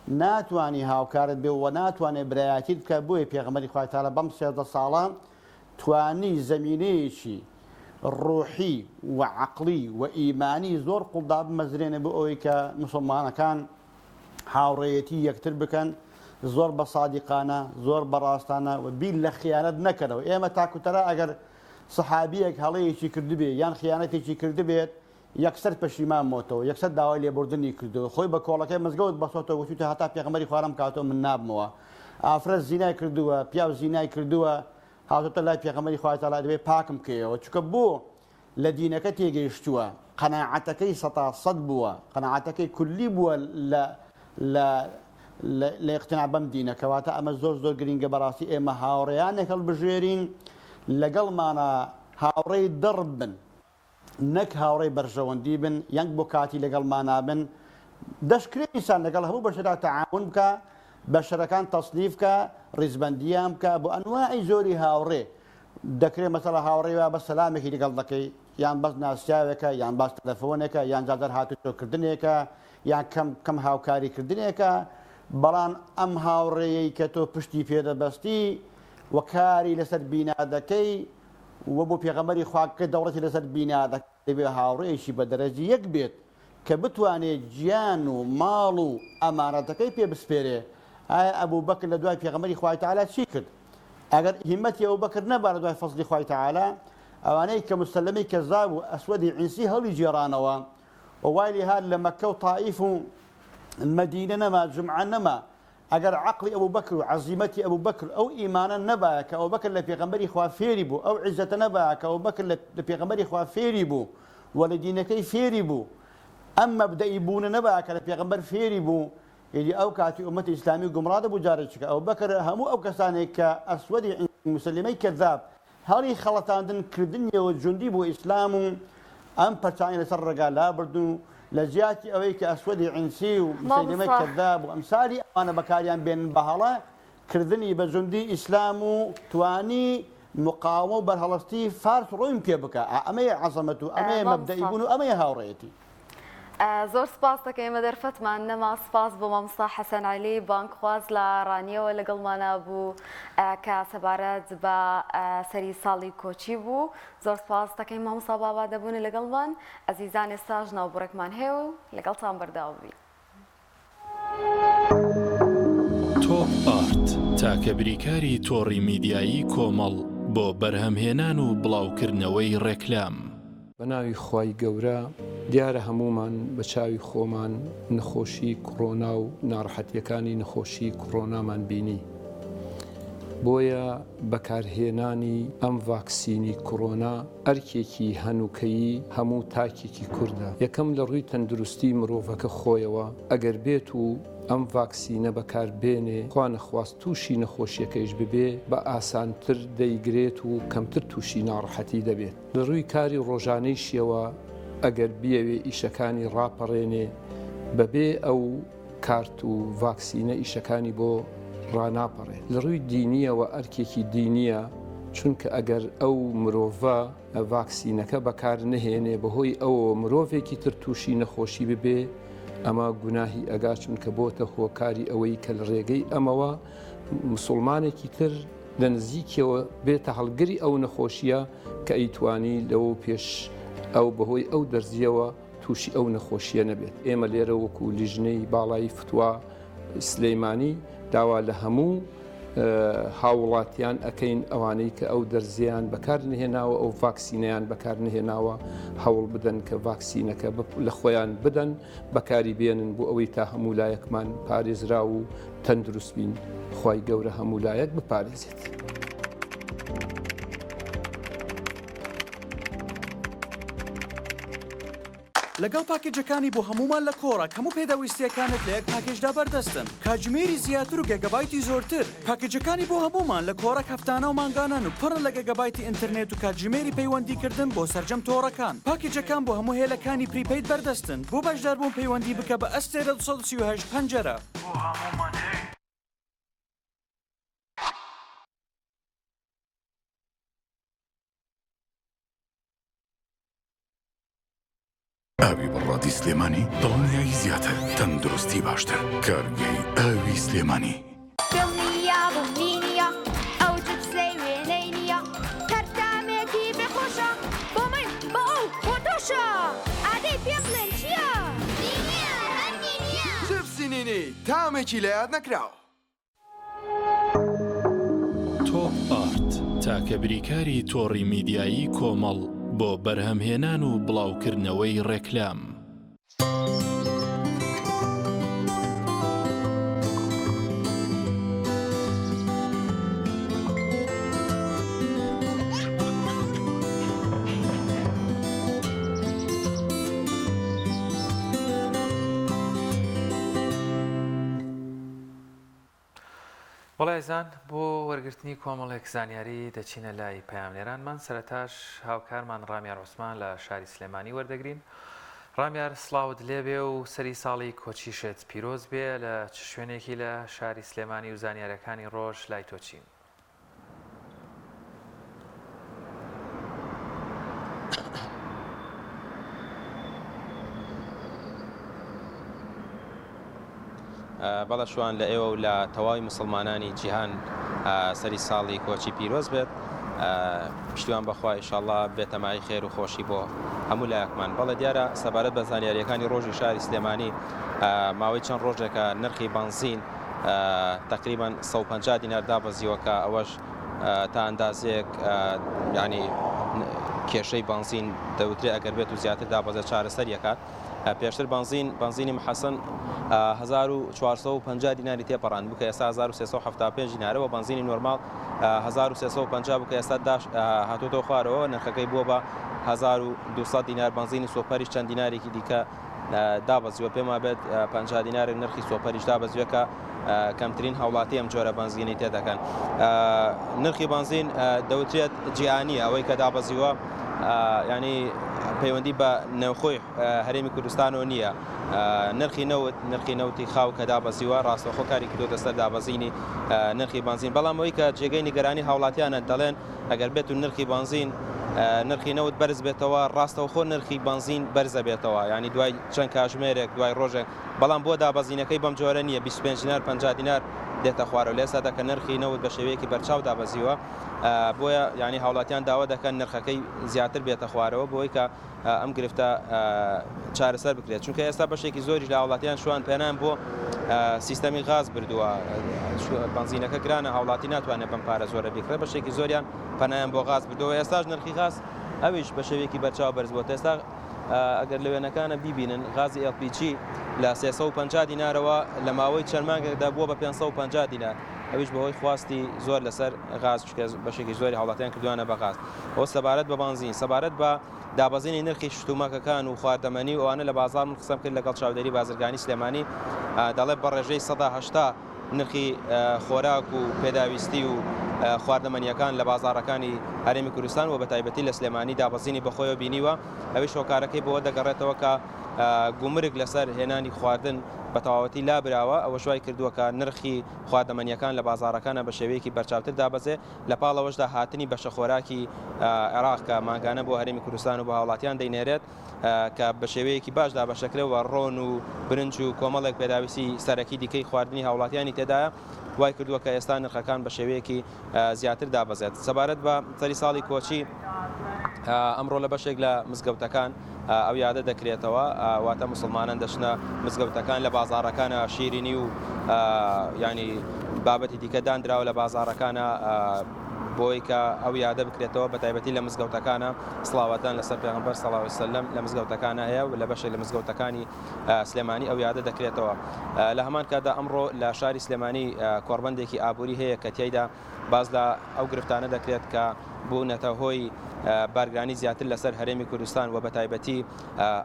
ناتوانی هاوکارت بێ وە ناتوانێ برایەتیت بکا بۆیە پێغەمبەری خوای تەعالا بەم 13 ساڵە توانی زەمینەیەکی ڕوحی و عەقڵی و ئیمانی زۆر قوڵ دابمەزرێنێ بۆ ئەوەی کە موسڵمانەکان هاوڕێیەتی یەکتر بکەن زۆر بە سادیقانە زۆر بە ڕاستانە و بیر لە خیانەت نەکەنەوە ئێمە تاکوتەرا ئەگەر سەحابیەک هەڵەیەکی کردبێ یان خیانەتێکی کردبێت یەکسەر پەشیمان بۆتەوە، یەکسەر داوای لێبوردنی کردووە، خۆی بە کۆڵەکەی مزگەوت بەستۆتەوە وتویتە هەتا پێغەمبەری خوا نەمکاتەوە من نابمەوە. ئافرەت زینای کردووە، پیاو زینای کردووە، هاتۆتە لای پێغەمبەری خوای تەعالا دەبێ پاکم بکەیەوە، چونکە بۆ لە دینەکە تێگەیشتووە، قەناعەتەکەی سەتا سەد بووە، قەناعەتەکەی کولی بووە لە لە لە ئیقتناع بەم دینە، کەواتە ئەمە زۆر زۆر گرینگە بەڕاستی ئێمە هاوڕێیانێک هەڵبژێرین لەگەڵمانا هاوڕێی دڕ بن. نەک هاوڕێی بەرژەوەندی بن یانک بۆ کاتی لەگەڵمانا بن دەشکرێ ئینسان لەگەڵ هەموو بەشەرا تەعاون بکا بەشەرەکان تەسنیف کا ڕیزبەندیان بکا بۆ ئەنواعی زۆری هاوڕێ دەکرێ مەسەڵە هاوڕێ وا بە سەلامێکی لەگەڵ دەکەی یان بەس ناسیاوێکە یان باس تەلەفۆنێکە یان جاجار هاتوچۆکردنێکە یان کەم کەم هاوکاری کردنێکە بەڵام ئەم هاوڕێیەی کە تۆ پشتی پێدەبەستی و کاری لەسەر بینا دەکەی وە بۆ پێغەمبەری خوا کە دەوڵەتی لەسەر بینا دەکات دەبێ هاوڕێیەکی بە دەرەجە یەک بێت کە بتوانێ گیان و ماڵ و ئەمانەتەکەی پێ بسپێرێ ئایا ئەبوبەکر لە دوای پێغەمبەری خوای تەعالا چی کرد ئەگەر هیمەتی ئەبوبەکر نەبا لە دوای فەزڵی خوای تەعالا ئەوانەی کە موسەلەمەی کەزاب و ئەسوەدی عینسی هەڵی گێڕانەوە و وای لێ هات لە مەککە و تائیف و مەدینە نەما جومعە نەما. ئەگەر عەقڵی ئەبوبەکر و عەزیمەتی ئەبوبەکر ئەو ئیمانە نەبایە کە ئەبوبەکر لە پێغەمبەری خوا فێری بوو، ئەو عیزەتە نەبایە کە ئەبوبەکر لە پێغەمبەری خوا فێری بوو و لە دینەکەی فێری بوو، ئەم مەبدەئی بوونە نەبایە کە لە پێغەمبەر فێری بوو، ئیدی ئەو کاتی ئوممەتی ئیسلامی گومڕا دەبوو جارێکیکە ئەبوبەکر هەموو ئەو کەسانەی کە ئەسوەدی موسەلیمەی کەزاب هەڵی خەڵەتاندن کردنیەوە جوندی بۆ ئیسلام و ئەم پەرچانەی لەسەر ڕێگا لابردن و لە جیاتی ئەوەی کە ئەسوەدی عینسی و مسەیلەمەی مامۆستا. کەزاب و ئەمسالی ئەوانە بەکاریان بێنن بە هەڵە کردنی بە جوندی ئیسلام و توانی مقاومە و بەرهەڵستی فارس ڕوویم پێ بکا ئا ئەمەیە عەزەمەت و ئەمەیە مەبدەئی مامۆستا. بوون و ئەمەیە هاوڕێیەتی. زۆر سپاس دەکەم ئێمە دەرفەتمان نەما سپاس بۆ مامۆستا حەسەن عەلی بانگخواز لە ڕانیەوە لەگەڵمانا بوو کە سەبارەت بە سەری ساڵی کۆچی بوو زۆر سپاس دەکەین مامۆستا بابا دەبوون لەگەڵمان ئەزیزان ئێستاش ناوبڕێکمان هەیە و لەگەڵتان بەردەوام بین. تۆپ ئارت، تاکە بریکاری تۆڕی میدیایی کۆمەڵ بۆ بەرهەمهێنان و بڵاوکردنەوەی ڕێکلام. بە ناوی خوای گەورە، دیارە هەموومان بە چاوی خۆمان نەخۆشی کڕۆنا و ناڕەحەتیەکانی نەخۆشی کڕۆنامان بینی، بۆیە بەکارهێنانی ئەم ڤاکسینی کڕۆنا ئەرکێکی هەنوکەیی هەموو تاکێکی کوردە، یەکەم لە ڕووی تەندروستی مرۆڤەکە خۆیەوە ئەگەر بێت و ئەم ڤاکسینە بەکار بێنێ خوا نەخواست تووشی نەخۆشیەکەیش ببێ بە ئاسانتر دەیگرێت و کەمتر تووشی ناڕەحەتی دەبێت. لە ڕووی کاری ڕۆژانەیشیەوە ئەگەر بیەوێ ئیشەکانی ڕاپەڕێنێ بەبێ ئەو کارت و ڤاکسینە ئیشەکانی بۆ ڕاناپەڕێ. لە ڕووی دینیەوە ئەرکێکی دینیە چونکە ئەگەر ئەو مرۆڤە ڤاکسینەکە بەکار نەهێنێ بەهۆی ئەوەوە مرۆڤێکی تر تووشی نەخۆشی ببێ ئەمە گوناهی ئەگا چونکە بۆتە هۆکاری ئەوەی کە لە ڕێگەی ئەمەوە مسوڵمانێکی تر لە نزیکیەوە بێتە هەڵگری ئەو نەخۆشیە کە ئەیتوانی لەوە پێش ئەو بەهۆی ئەو دەرزیەوە تووشی ئەو نەخۆشیە نەبێت. ئێمە لێرە وەکو لیژنەی باڵای فتوا سلیمانی داوا لە هەموو هاووڵاتیان ئەکەین ئەوانەی کە ئەو دەرزیان بەکار نهێناوە ئەو ڤاکسینەیان بەکار نهێناوە هەوڵ بدەن کە ڤاکسینەکە لە خۆیان بدەن بەکاری بێنن بۆ ئەوەی تا هەموو لایەکمان پارێزراو و تەندروست بین خوای گەورە هەموو لایەک بپارێزێت. لەگەڵ پاکێجەکانی بۆ هەموومان لە کۆڕەک هەموو پێداویستییەکانت لە یەک پاکێجدا بەردەستن کاتژمێری زیاتر و گێگابایتی زۆرتر پاکێجەکانی بۆ هەموومان لە کۆڕەک هەفتانە و مانگانەن و پڕن لە گێگابایتی ئینتەرنێت و کاتژمێری پەیوەندیکردن بۆ سەرجەم تۆڕەکان پاکێجەکان بۆ هەموو هێلەکانی prepaid بەردەستن بۆ بەشداربوون پەیوەندی بکە بە ئەستێرە 238 پەنجەرە. بۆ هەموومان هەیە. ئاوی بەڕادی سلێمانی دڵنیایی زیاتر تەندروستی باشتر کارگەی ئاوی سلێمانی. دڵنیابم نینیە ئەو چپسەی وێنەی نییە هەر تامێکی بێ خۆشە بۆ من بۆ ئەو بۆ تۆشە ئادەی پێم بڵێن چییە؟ نینیە هەر نینیە. چپسی نینی تامێکی لەیاد نەکراو. تۆپ ئارت، تاکە بریکاری تۆڕی میدیایی کۆمەڵ بۆ بەرهەمهێنان و بڵاوکردنەوەی ڕێکلام. بەڵێ ئازیزان بۆ وەرگرتنی کۆمەڵێک زانیاری دەچینە لای پەیامنێرانمان سەرەتاش هاوکارمان ڕامیار عوسمان لە شاری سلێمانی وەردەگرین ڕامیار سڵاوت لێبێ و سەری ساڵی کۆچیشت پیرۆز بێ لە چ شوێنێکی لە شاری سلێمانی و زانیارەکانی ڕۆژ لای تۆ چین؟ بەڵێ شوان لە ئێوە و لە تەواوی مسلمانانی جیهان سەری ساڵی کۆچی پیرۆز بێت پشتیوان بەخوا ئیشاڵا بێتەمای خێر و خۆشی بۆ هەموو لایەکمان بەڵێ دیارە سەبارەت بە زانیاریەکانی ڕۆژی شاری سلێمانی ماوەی چەند ڕۆژێکە نرخی بەنزین تەقریبەن 150 دینار دابەزیوە کە ئەوەش تا ئەندازەیەک ینی کێشەی بەنزین دەوترێ ئەگەر بێت و زیاتر دابەزێت چارەسەر یەکات. پێشتر بەنزین بەنزینی محەسەن 1450 دیناری تێپەڕاند بوو کە ئێستا 1375 دینارە و بەنزینی نۆرماڵ 1350 بوو کە ئێستا داش هاتووەتەوە خوارەوە نرخەکەی بووە بە 1200 دینار بەنزینی سۆپەریش چەند دینارێکی دیکە دابەزیوە پێم وابێت 50 دینارێک نرخی سۆپەریش دابەزیوە کە کەمترین هاوڵاتی ئەم جۆرە بەنزینی تێدەکەن نرخی بەنزین دەوترێت جیهانیە ئەوەی کە دابەزیوە ینی پەیوەندی بە نێوخۆی هەرێمی کوردستانەوە نییە نرخی نەوت نرخی نەوتی خاو کە دابەزیوە ڕاستەوخۆ کاری کردوتە سەر دابەزینی نرخی بەنزین بەڵام ئەوەی کە جێگەی نیگەرانی هاوڵاتیانە دەڵێن ئەگەر بێت و نرخی بەنزین نرخی نەوت بەرز بێتەوە ڕاستەوخۆ نرخی بەنزین بەرزە بێتەوە ینی دوای چەند کاژمێرێک دوای ڕۆژێک بەڵام بۆ دابەزینەکەی بەم جۆرە نییە 25 دینار 50 دینار دێتە خوارەوە لە ئێستادا کە نرخی نەوت بە شێوەیەکی بەرچاو دابەزیوە بۆیە یانی هاوڵاتیان داوا دەکەن نرخەکەی زیاتر بێتە خوارەوە بۆی کە ئەم گرفتە چارەسەر بکرێت چونکە ئێستا بەشێکی زۆریش لە هاوڵاتیان شوان پێنان بۆ سیستەمی غاز بردووە بەنزینەکە گرانە هاوڵاتی ناتوانێت بەم پارە زۆرە بیکڕێ بەشێکی زۆریان پەنایان بۆ غاز بردەوە ئێستاش نرخی غاز ئەویش بە شێوەیەکی بەرچاو بەرز بۆ ئێستا ئەگەر لە وێنەکانە بیبینن غازی LPG لە 350 دینارەوە لە ماوەی چەند مانگێکدا بووە بە 550 دینار ئەویش بەهۆی خواستی زۆر لەسەر غاز چونکە بەشێکی زۆری هاوڵاتیان کردویانە بە غاز ئەوە سەبارەت بە بانزین سەبارەت بە دابەزینی نرخی شتومەکەکان و خواردەمەنی و ئەوانە لە بازاڕ من قسەم کرد لەگەڵ چاودێری بازرگانی سلێمانی دەڵێ بە ڕێژەی 180 نرخی خۆراک و پێداویستی و خواردەمەنیەکان لە بازاڕەکانی هەرێمی کوردستان و بە تایبەتی لە سلێمانی دابەزینی بەخۆیەوە بینیوە ئەویش هۆکارەکەی بۆ دەگەڕێتەوە کە گومرگ لەسەر هێنانی خواردن بە تەواوەتی لابراوە، ئەوەش وای کردووە کە نرخی خواردەمەنییەکان لە بازاڕەکانا بە شێوەیەکی بەرچاوتر دابەزێ، لە پاڵ ئەوەشدا هاتنی بەشەخۆراکی عێراق کە مانگانە بۆ هەرێمی کوردستان و بۆ هاوڵاتیان دەینێرێت کە بە شێوەیەکی باش دابەشدەکرێت و ڕۆن و برنج و کۆمەڵێک پێداویستی سەرەکی دیکەی خواردنی هاوڵاتیانی تێدایە وای کردووە کە ئێستا نرخەکان بە شێوەیەکی زیاتر دابەزێت. سەبارەت بە سەری ساڵی کۆچی ئەمڕۆ لە بەشێک لە مزگەوتەکان ئەو یادە دەکرێتەوە، واتە موسڵمانان دەچنە مزگەوتەکان لە بازاڕەکانە شیرینی و ینی بابەتی دیکە دانراوە لە بازاڕەکانە بۆی کە ئەو یادە بکرێتەوە بە تایبەتی لە مزگەوتەکانە سڵاواتان لەسەر پێغەمبەر صلی الله علیه وسلم لە مزگەوتەکانە هەیە و لە بەشێک لە مزگەوتەکانی سلێمانی ئەو یادە دەکرێتەوە. لە هەمان کاتدا ئەمڕۆ لە شاری سلێمانی کۆڕبەندێکی ئابووری هەیە کە تیایدا باس لە ئەو گرفتانە دەکرێت کە بوونەتە هۆی بارگرانی زیاتر لەسەر هەرێمی کوردستان و بەتایبەتی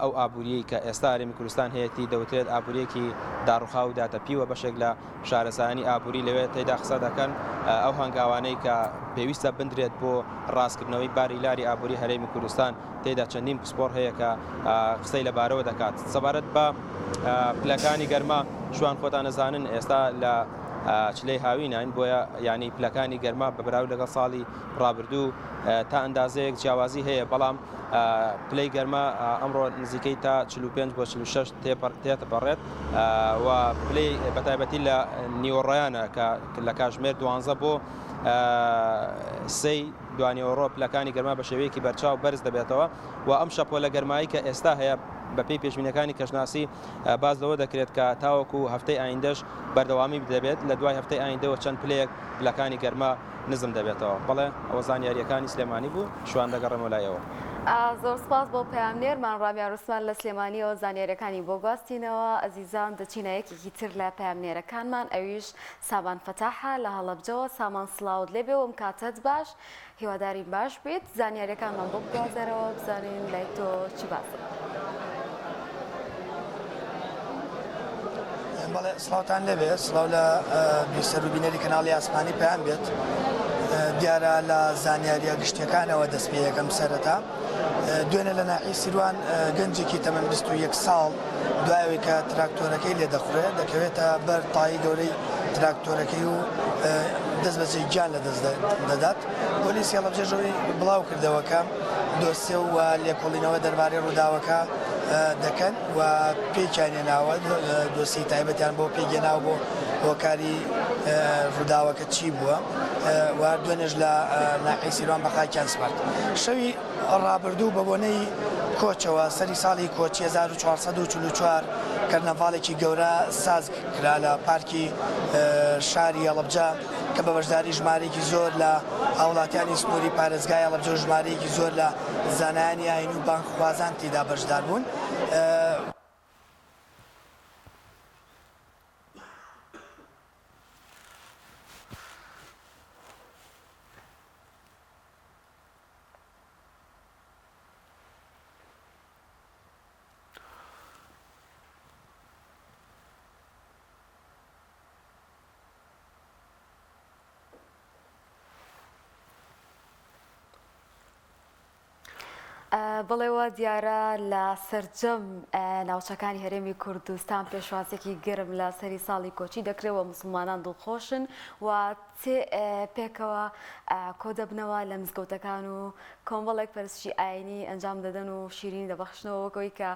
ئەو ئابووریەی کە ئێستا هەرێمی کوردستان هەیەتی دەوترێت ئابووریەکی داڕوخاو و داتەپیوە بەشێک لە شارەزایانی ئابووری لەوێ تێدا قسە دەکەن ئەو هەنگاوانەی کە پێویستە بندرێت بۆ ڕاستکردنەوەی باری لاری ئابووری هەرێمی کوردستان تێیدا چەندین پسپۆڕ هەیە کە قسەی لەبارەوە دەکات. سەبارەت بە پلەکانی گەرما شوان خۆتان ئەزانن ئێستا لە چلەی هاویناین بۆیە یانی پلەکانی گەرما بە بەراورد لەگەڵ ساڵی ڕابردوو تا ئەندازەیەک جیاوازی هەیە بەڵام پلەی گەرما ئەمڕۆ نزیکەی تا 45 بۆ 46 تێپەڕێت و پلەی بەتایبەتی لە نیوەڕۆیانە کە لە کاژمێر دوانزە بۆ سێی دوانیوەڕۆ پلەکانی گەرما بە شێوەیەکی بەرچاو بەرز دەبێتەوە و ئەم شەپۆلە گەرمایی کە ئێستا هەیە بەپێی پێشبینەکانی کەشناسی باس لەوە دەکرێت کە تاوەکو هەفتەی ئایندەش بەردەوامی دەبێت لە دوای هەفتەی ئایندەوە چەند پلەیەک پلەکانی گەرما نزم دەبێتەوە. بەڵێ ئەوە زانیارییەکانی سلێمانی بوو، شوان دەگەڕێمەوە لای ئێوە. زۆر سپاس بۆ پەیامنێرمان ڕامیار عوسمان لە سلێمانیەوە زانیاریەکانی بۆ گواستینەوە. ئەزیزان دەچینە یەکێکی تر لە پەیامنێرەکانمان ئەویش سامان فەتاحە لە هەڵەبجەوە سامان سڵاوت لێبێ و ئەم کاتەت باش هیوادارین باش بیت زانیاریەکانمان بۆ بگوازەرەوە بزانین لای تۆ چی باسە. بەڵێ سڵاوتان لێبێ سڵاو لە بیسەر و بینەری کەناڵی ئاسمانی پەیام بێت دیارە لە زانیاریە گشتیەکانەوە دەست پێ یەکەم سەرەتا دوێنێ لە ناحیەی سیروان گەنجێکی تەمەن 21 ساڵ دوای ئەوەی کە تراکتۆرەکەی لێ دەخورێ دەکەوێتە بەر تایی گەورەی تراکتۆرەکەی و دەست بەجێ گیان لە دەست دەدات پۆلیسی هەڵەبجەش ئەوەی بڵاو کردەوە کە دۆسیە و لێکۆڵینەوە دەربارەی ڕووداوەکە دەکەن و پێکیان هێناوە دۆسیەی تایبەتیان بۆ پێکهێناوە بۆ هۆکاری ڕووداوەکە چی بووە و دوێنێش لە ناحیەی سیروان بە خاکیان سپارد. شەوی ڕابردوو بە بۆنەی کۆچەوە سەری ساڵی کۆچی 1444 کەرنەڤاڵێکی گەورە ساز کرا لە پارکی شاری هەڵەبجە کە بە بەشداری ژمارەیەکی زۆر لە هاوڵاتیانی سنووری پارێزگای هەڵەبجە و ژمارەیەکی زۆر لە زانایانی ئایینی و بانگخوازان تێیدا بەشدار بوون. بەڵێ وا دیارە لە سەرجەم ناوچەکانی هەرێمی کوردستان پێشوازیەکی گەرم لە سەری ساڵی کۆچی دەکرێت و موسڵمانان دڵخۆشن و پێکەوە کۆدەبنەوە لە مزگەوتەکان و کۆمەڵێک پەرستشی ئاینی ئەنجام دەدەن و شیرینی دەبەخشنەوە وەک ئەوەی کە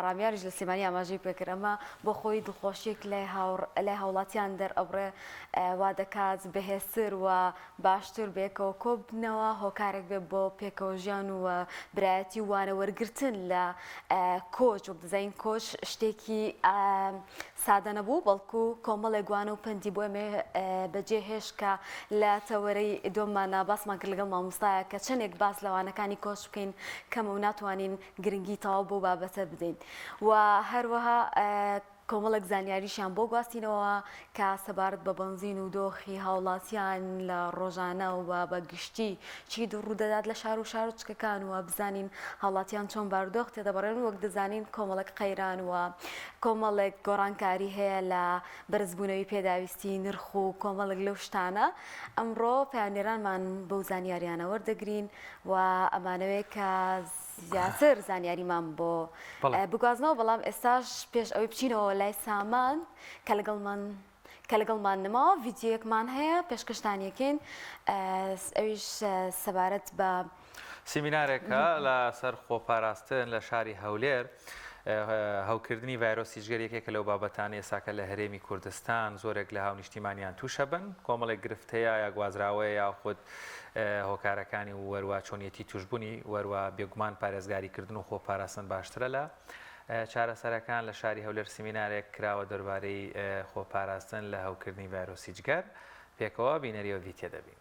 ڕامیاریش لە سلێمانی ئاماژەی پێکرد ئەمە بۆ خۆی دڵخۆشیەک لای هاوڵاتیان دەرئەبڕێ وا دەکات بەهێزتر و باشتر بەیەکەوە کۆببنەوە، هۆکارێک بێت بۆ پێکەوە ژیان و برایەتی و وانە وەرگرتن لە کۆچ، وەک دەزانین کۆچ شتێکی سادە نەبوو، بەڵکو کۆمەڵێک وانە و پەندی بۆ ئێمە بەجێ هێشت کە لە تەوەرەی دووەمماندا باسمان کرد لەگەڵ مامۆستایە کە چەندێک باس لە وانەکانی کۆچ بکەین کەمە و ناتوانین گرنگی تەواو بەو بابەتە بدەین و هەروەها کۆمەڵێک زانیاریشیان بۆ گواستینەوە کە سەبارەت بە بەنزین و دۆخی هاوڵاتیان لە ڕۆژانە و بە گشتی چی ڕوودەدات لە شار و شارۆچکەکان و بزانین هاوڵاتیان چۆن بارودۆخ تێدەبڕێن وەک دەزانین کۆمەڵێک قەیران و کۆمەڵێک گۆڕانکاری هەیە لە بەرزبوونەوەی پێداویستی نرخ و کۆمەڵێک لەو شتانە ئەمڕۆ پەیامنێرانمان بەو زانیاریانە وەردەگرین و ئەمانەوێت کە زیاتر زانیاریمان بۆ بگوازنەوە بەڵام ئێستاش پێش ئەوەی بچینەوە لای سامان کە لەگەڵمان کە لەگەڵمان نەماوە ڤیدیۆیەکمان هەیە پێشکەشتان یەکەین ئەویش سەبارەت بە سیمینارێکە لەسەر خۆپاراستن لە شاری هەولێر هەوکردنی ڤایرۆسی جگەر یەکێکە لەو بابەتانەی ئێستاکە لە هەرێمی کوردستان زۆرێک لە هاونیشتیمانیان تووشە بن کۆمەڵێک گرفت هەیە یا گوازراوەیە یاخود هۆکارەکانی و وەروا چۆنیەتی توشببوونی وەروا بێگومان پارێزگاریکردن و خۆپاراستن باشترە لە چارەسەرەکان لە شاری هەولێر سیمینارێک کراوە دەربارەی خۆپاراستن لە هەوکردنی ڤایرۆسی جگەر پێکەوە بینەری ئەو ڤیتیە دەبین.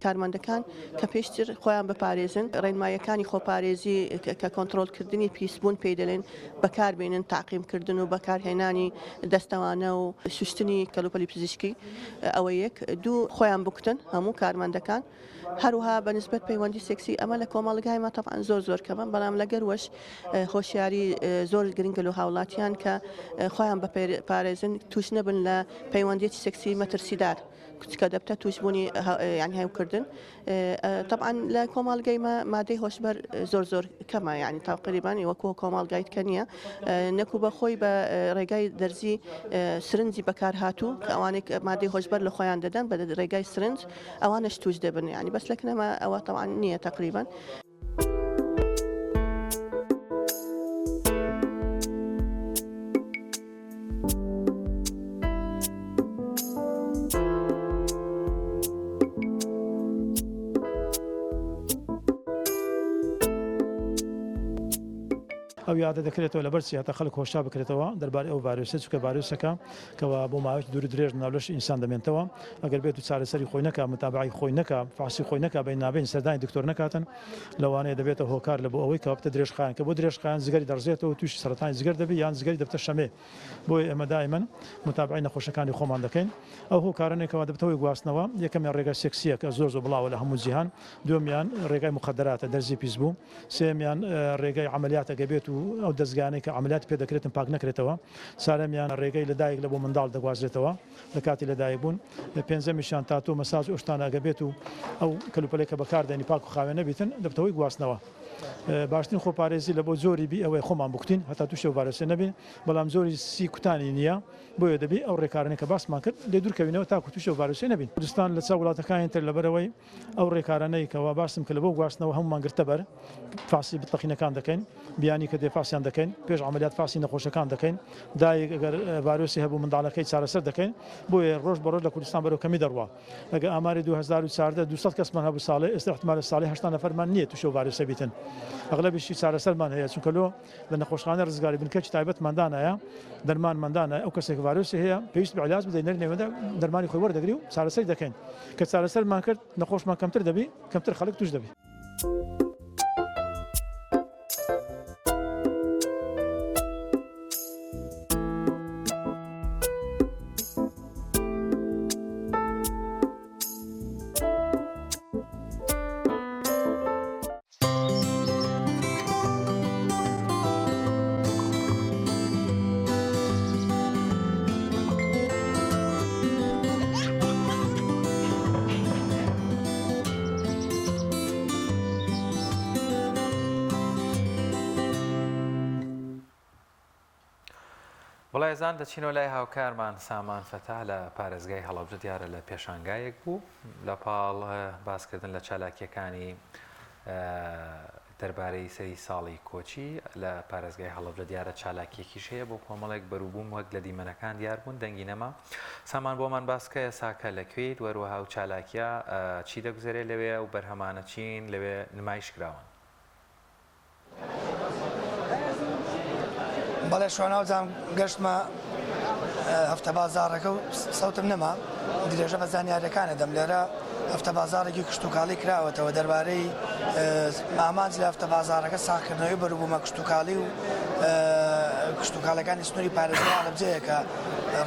کارمەندەکان کە پێشتر خۆیان بپارێزن، ڕێنماییەکانی خۆپارێزی کە کۆنتڕۆڵکردنی پیسبوون پێی دەلێن بەکاربێنن، تەعقیمکردن و بەکارهێنانی دەستەوانە و شوشتنی کەلوپەلی پزیشکی ئەوە یەک، دوو خۆیان بکوتن هەموو کارمەندەکان. هەروەها بە نسبەت پەیوەندی سێکسی ئەمە لە کۆمەڵگای مە تەبعەن زۆر زۆر کەمە بەڵام لەگەر وەش هۆشیاری زۆر گرنگە لۆ هاوڵاتیان کە خۆیان بپارێزن توش نەبن لە پەیوەندیەکی سێکسی مەترسیدار کە دەبتە توشبوونی یانی هەوکردن تەبعەن لە کۆمەڵگەی مە مادەی هۆشبەر زۆر زۆر کەمە یانی تەقریبان وەکو کۆمەڵگای کە نییە نەکو بە خۆی بە ڕێگای دەرزی سرنجی بەکارهاتوو کە ئەوانەی مادەی هۆشبەر لە خۆیان دەدەن بە ڕێگای سرنج ئەوانەش توش دەبن یانی بەس لە کنەما ئەوە تەوان نییە تەقریبەن. ئەو یادە دەکرێتەوە لەبەر چی هەتا خەڵک هۆشیار بکرێتەوە دەربارەی ئەو ڤایرۆسە چونکە ڤایرۆسەکە کەوا بۆ ماوەیەکی دوور و درێژ لەناو لەشی ئینسان دەمێنتەوە ئەگەر بێت و چارەسەری خۆی نەکا متابعەی خۆی نەکا فحسی خۆی نەکا بەین نابەین سەردانی دکتۆر نەکاتن لەوانەیە دەبێتە هۆکار لە بۆ ئەوەی کەوا بتە درێژخایەن کە بۆ درێژخایەن جگەری دەڕزێتەوە تووشی سەرەتانی جگەر دەبی یان جگەری دەبتە شەمێ بۆیە ئێمە دایمەن متابعەی نەخۆشەکانی خۆمان دەکەین ئەو هۆکارانەی کەوا دەبتە هۆی گواستنەوە یەکەمیان ڕێگای سێکسیە کە زۆر زۆر بڵاوە لە هەموو جیهان دووەمیان ڕێگای موخەدەراتە دەرزی پیسبوو سێیەمیان ڕێگای عەمەلیاتە گەر بێت و ئەو دەزگایانەی کە عەمەلیاتی پێ دەکرێتن پاک نەکرێتەوە چارەمیان ڕێگای لەدایک لە بۆ منداڵ دەگوازرێتەوە لە کاتی لەدایک بوون پێنجەمیشیان تاتۆ مەساج ئەو شتانە ئەگەر بێت و ئەو کەلوپەلەی کە بەکار دێنی پاک و خاوێن نەبیتن دەبتە هۆی گواستنەوە باشترین خۆپارێزی لە بۆ جۆری بی ئەوەیە خۆمان بکوتین هەتا تووشی ئەو ڤایرۆسە نەبین بەڵام جۆری سی کوتانی نییە بۆیە دەبی ئەو ڕێکارانەی کە باسمان کرد لێ دوورکەوینەوە تاکو تووشی ئەو ڤایرۆسە نەبین کوردستان لە چاو وڵاتەکانی تر لەبەرئەوەی ئەو ڕێکارانەی کە وا باسم کرد لە بۆ گواستنەوە هەموومان گرتە بەر، فەحسی بتەقینەکان دەکەین، بیانی کە دێ فەحسیان دەکەین، پێش عەمەلیات فەحسی نەخۆشەکان دەکەین، دایک ئەگەر ڤایرۆسی هەبوو منداڵەکەی چارەسەر دەکەین، بۆیە ڕۆژ بە ڕۆژ لە کوردستان بەرەو کەمی دەڕوا. ئەگەر ئاماری 2014 200 کەسمان هەبوو ساڵێ، ئێستا ئیحتیمالە ساڵێ 80 نەفەرمان نییە تووشی ئەو ڤایرۆسە بیتن. ئەغلەبیشی چارەسەرمان هەیە، چونکە لۆ لە نەخۆشخانەی ڕزگاری بنکەکی تایبەتمان دانایە، دەرمانمان دانایە، ئەو کەسێک ڤایرۆسی هەیە پێویست بە عیلاج بدەین نەرێنەوە دەرمانی خۆی وەردەگری و چارەسەری دەکەین. کە چارەسەرمان کرد نەخۆشمان کەمتر دەبی کەمتر خەڵک توش دەبی. بەڵێزان دەچینەوە لای هاوکارمان سامان فەتاح لە پارێزگای هەڵەبجە دیارە لە پێشانگایەک بوو لە پاڵ باسکردن لە چالاکیەکانی دەربارەی سەری ساڵی کۆچی لە پارێزگای هەڵەبجە دیارە چالاکیەکیش هەیە بۆ کۆمەڵێک بەروبووم وەک لە دیمەنەکان دیار بوون دەنگی نەما سامان بۆمان باسکە ئێساکە لە کوێیت وەروەها و چالاکیە چی دەگوزەرێ لەوێ و بەرهەمانە چین لەوێ نمایش کراون؟ بەڵێ شواناو جان گەشتمە هەفتە بازاڕەکە و سەوتم نەما درێژە بە زانیاریەکان ئەدەم لێرە هەفتە بازاڕێکی کشتوکاڵی کراوەتەوە دەربارەی ئامانج لە هەفتە بازاڕەکە ساغکردنەوەی بەروبوومە کشتوکاڵی و کشتوکاڵەکانی سنووری پارێزگای هەڵەبجەیە کە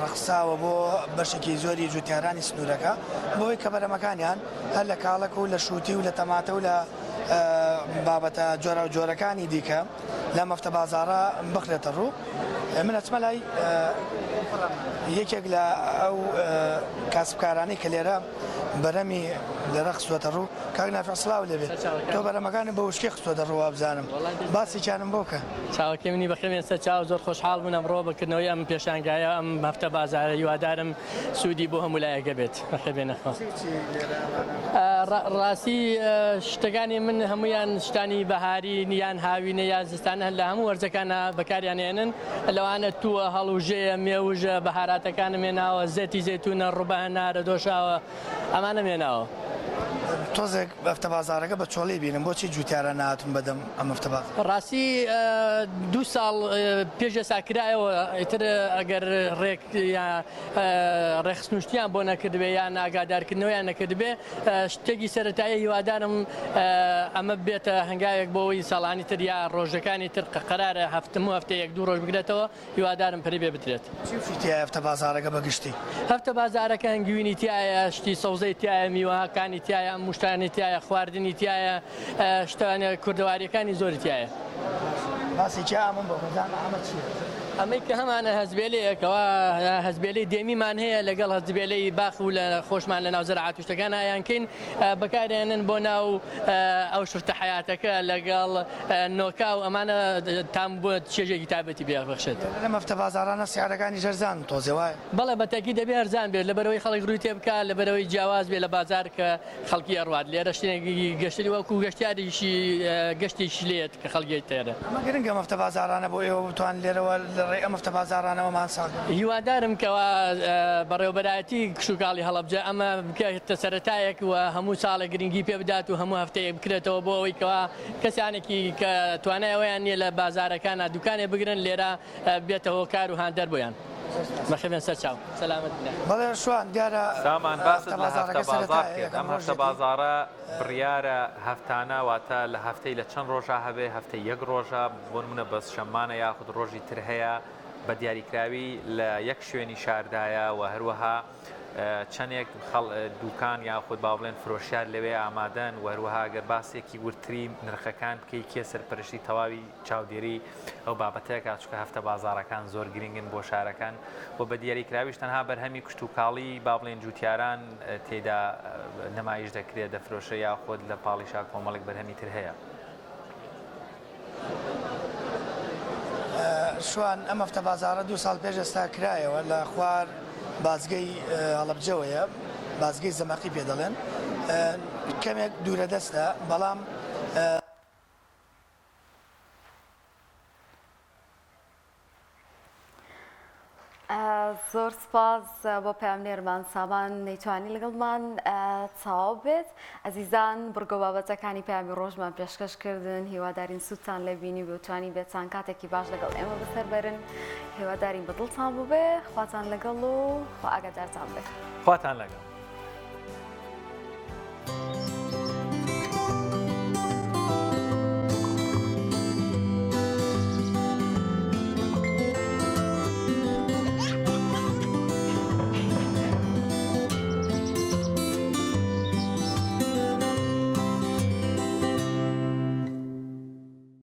ڕەخساوە بۆ بەشێکی زۆری جوتیارانی سنوورەکە بۆی کە بەرەمەکانیان هەر لە کاڵەک و لە شووتی و لە تەماتە و لە بابەتە جۆراوجۆرەکانی دیکە لەم هەفتە بازاڕە بخرێتە ڕوو. من ئەچمە لای یەکێک لە ئەو کاسبکارانەی کە لێرە بەرەمی لێرە خستووەتە ڕوو. کاک نافع سڵاو لێ بێت. تۆ بەرەمەکانت بە وشکی خستووەتە ڕوو وابزانم. باسێکیانم بۆ بکە. چاوەکەی منی بەخێربێن سەر چاو زۆر خۆشحاڵ بوون ئەمڕۆ بە کردنەوەی ئەم پێشانگایە ئەم هەفتە بازارە هیوادارم سوودی بۆ هەموو لایەک هەبێت بەخێربێنە خوا. ڕاستی شتەکانی من هەمویان شتانی بەهاری یان هاوینە یا زستانە لە هەموو وەرزەکانە بەکاریان هێنن لەوانە تووە هەڵوژەیە مێوژە بەهاراتەکانم هێناوە زەتی زەیتونە ڕوبە هەنارە دۆشاوە ئەمانەم هێناوە. تۆزێک هەفتە بازاڕەکە بە چۆڵی بینم بۆچی جوتیاران نەهاتوون بەدەم ئەم هەفتە بازاڕە؟ ڕاستی دوو ساڵ پێش ئێستا کرایەوە ئیتر ئەگەر ڕێک یا ڕێکخستنوشتیان بۆ نەکردبێ یان ئاگادارکردنەوەیان نەکردبێ شتێکی سەرەتایی هیوادارم ئەمە بێتە هەنگاوێک بۆ ئەوەی ساڵانی تر یا ڕۆژەکانی تر قە قەرارە هەفتم و هەفتە یەک دوو ڕۆژ بگرێتەوە هیوادارم پەرەی پێ بدرێت. چی و چی تیایە هەفتە بازاڕەکە بە گشتی؟ هەفتە بازاڕەکە هەنگوینی تیایە، شتی سەوزەی تیایە، میوەکانی تیایە، ئەم شتانەی تیایە، خواردنی تیایە، شتانە کوردەوارییەکانی زۆری تیایە. باسی کیا ئەمەم بۆ بکە زانم ئەمە چییە؟ ئەمەی کە هەمانە هەزبێلەیە کەوا هەزبێلەی دێمیمان هەیە لەگەڵ هەزبێلەی باخ و لە خۆشمان لە ناو زەراعەت و شتەکان ئایانکەین بەکارێنن بۆ ناو ئەو شفتە حەیاتەکە لەگەڵ نۆکا و ئەمانە تام بۆ چێژێکی تایبەتی پێ بەخشێت. لەم هەفتە بازاڕانە سعرەکانیش هەرزانن تۆزێ وایە؟ بەڵێ بە تەئکید دەبێ هەرزان بێت لەبەرئەوەی خەڵک ڕووی تێ بکات لەبەرئەوەی جیاواز بێت لە بازار کە خەڵکی ئەڕوات لێرە شتێکی گەشتری وەکو گەشتیاریشی گەشتێکی لێت کە خەڵک یەت تێرە. ئەمە گرنگە ئەم هەفتە بازاڕانە بۆ ئێوە بتوان لێرەوە لە ڕێی ئەم هەفتە بازاڕانەوە مان ساغ بن. هیوادارم کەوا بەڕێوەبەرایەتی کشتوکاڵی هەڵەبجە ئەمە بکاتە سەرەتایەک و هەموو ساڵێک گرنگی پێ بدات و هەموو هەفتەیەک بکرێتەوە بۆ ئەوەی کەوا کەسانێکی کە توانای ئەوەیان نییە لە بازارەکانا دوکانێ بگرن لێرە بێتە هۆکار و هاندەر بۆیان. بەخێربێن سەرچاو. سەلامەت بن. بەڵێ شوان دیارە سامان باست هەفتە لە هەفتە بازاڕەکە بازاڕ سەرەتایە کرد یەکەم ئەم هەفتە ڕۆژێتی. بازاڕە بڕیارە هەفتانە واتە لە هەفتەی لە چەند ڕۆژا هەبێ هەفتەی یەک ڕۆژە بۆ نمونە بەس شەممانە یاخود ڕۆژی تر هەیە بە دیاریکراوی لە یەک شوێنی شاردایە و هەروەها چەندێک دوکان یاخود با بڵێن فرۆشیار لەوێ ئامادەن و هەروەها گەر باسێکی وردتری نرخەکان بکەی کێ سەرپەرشتی تەواوی چاودێری ئەو بابەتەیە چونکە هەفتە بازاڕەکان زۆر گرنگن بۆ شارەکان و بە دیاریکراویش تەنها بەرهەمی کشتوکاڵی با بڵێن جوتیاران تێدا نمایش دەکرێت دەفرۆشە یاخود لە پاڵیشا کۆمەڵێک بەرهەمی تر هەیە. شوان، ئەم هەفتە بازاڕە دوو ساڵ پێش ئێستا کرایەوە لە خوار بازگەی هەڵەبجەوەیە، بازگەی زەمەقی پێ دەڵێن، کەمێک دوورە دەستە، بەڵام. زۆر سپاس بۆ پەیامنێرمان سامان نەیتوانی لەگەڵمان تەواو بێت. ئەزیزان بڕگە و بابەتەکانی پەیامی ڕۆژمان پێشکەش کردن، هیوادارین سوودتان لێ بینی بێ و توانی بێتان کاتێکی باش لەگەڵ ئێمە بەسەر بەرن. هیوادارین بە دڵتان بووبێ. خواتان لەگەڵ و خوا ئاگادارتان بێ. خواتان لەگەڵ.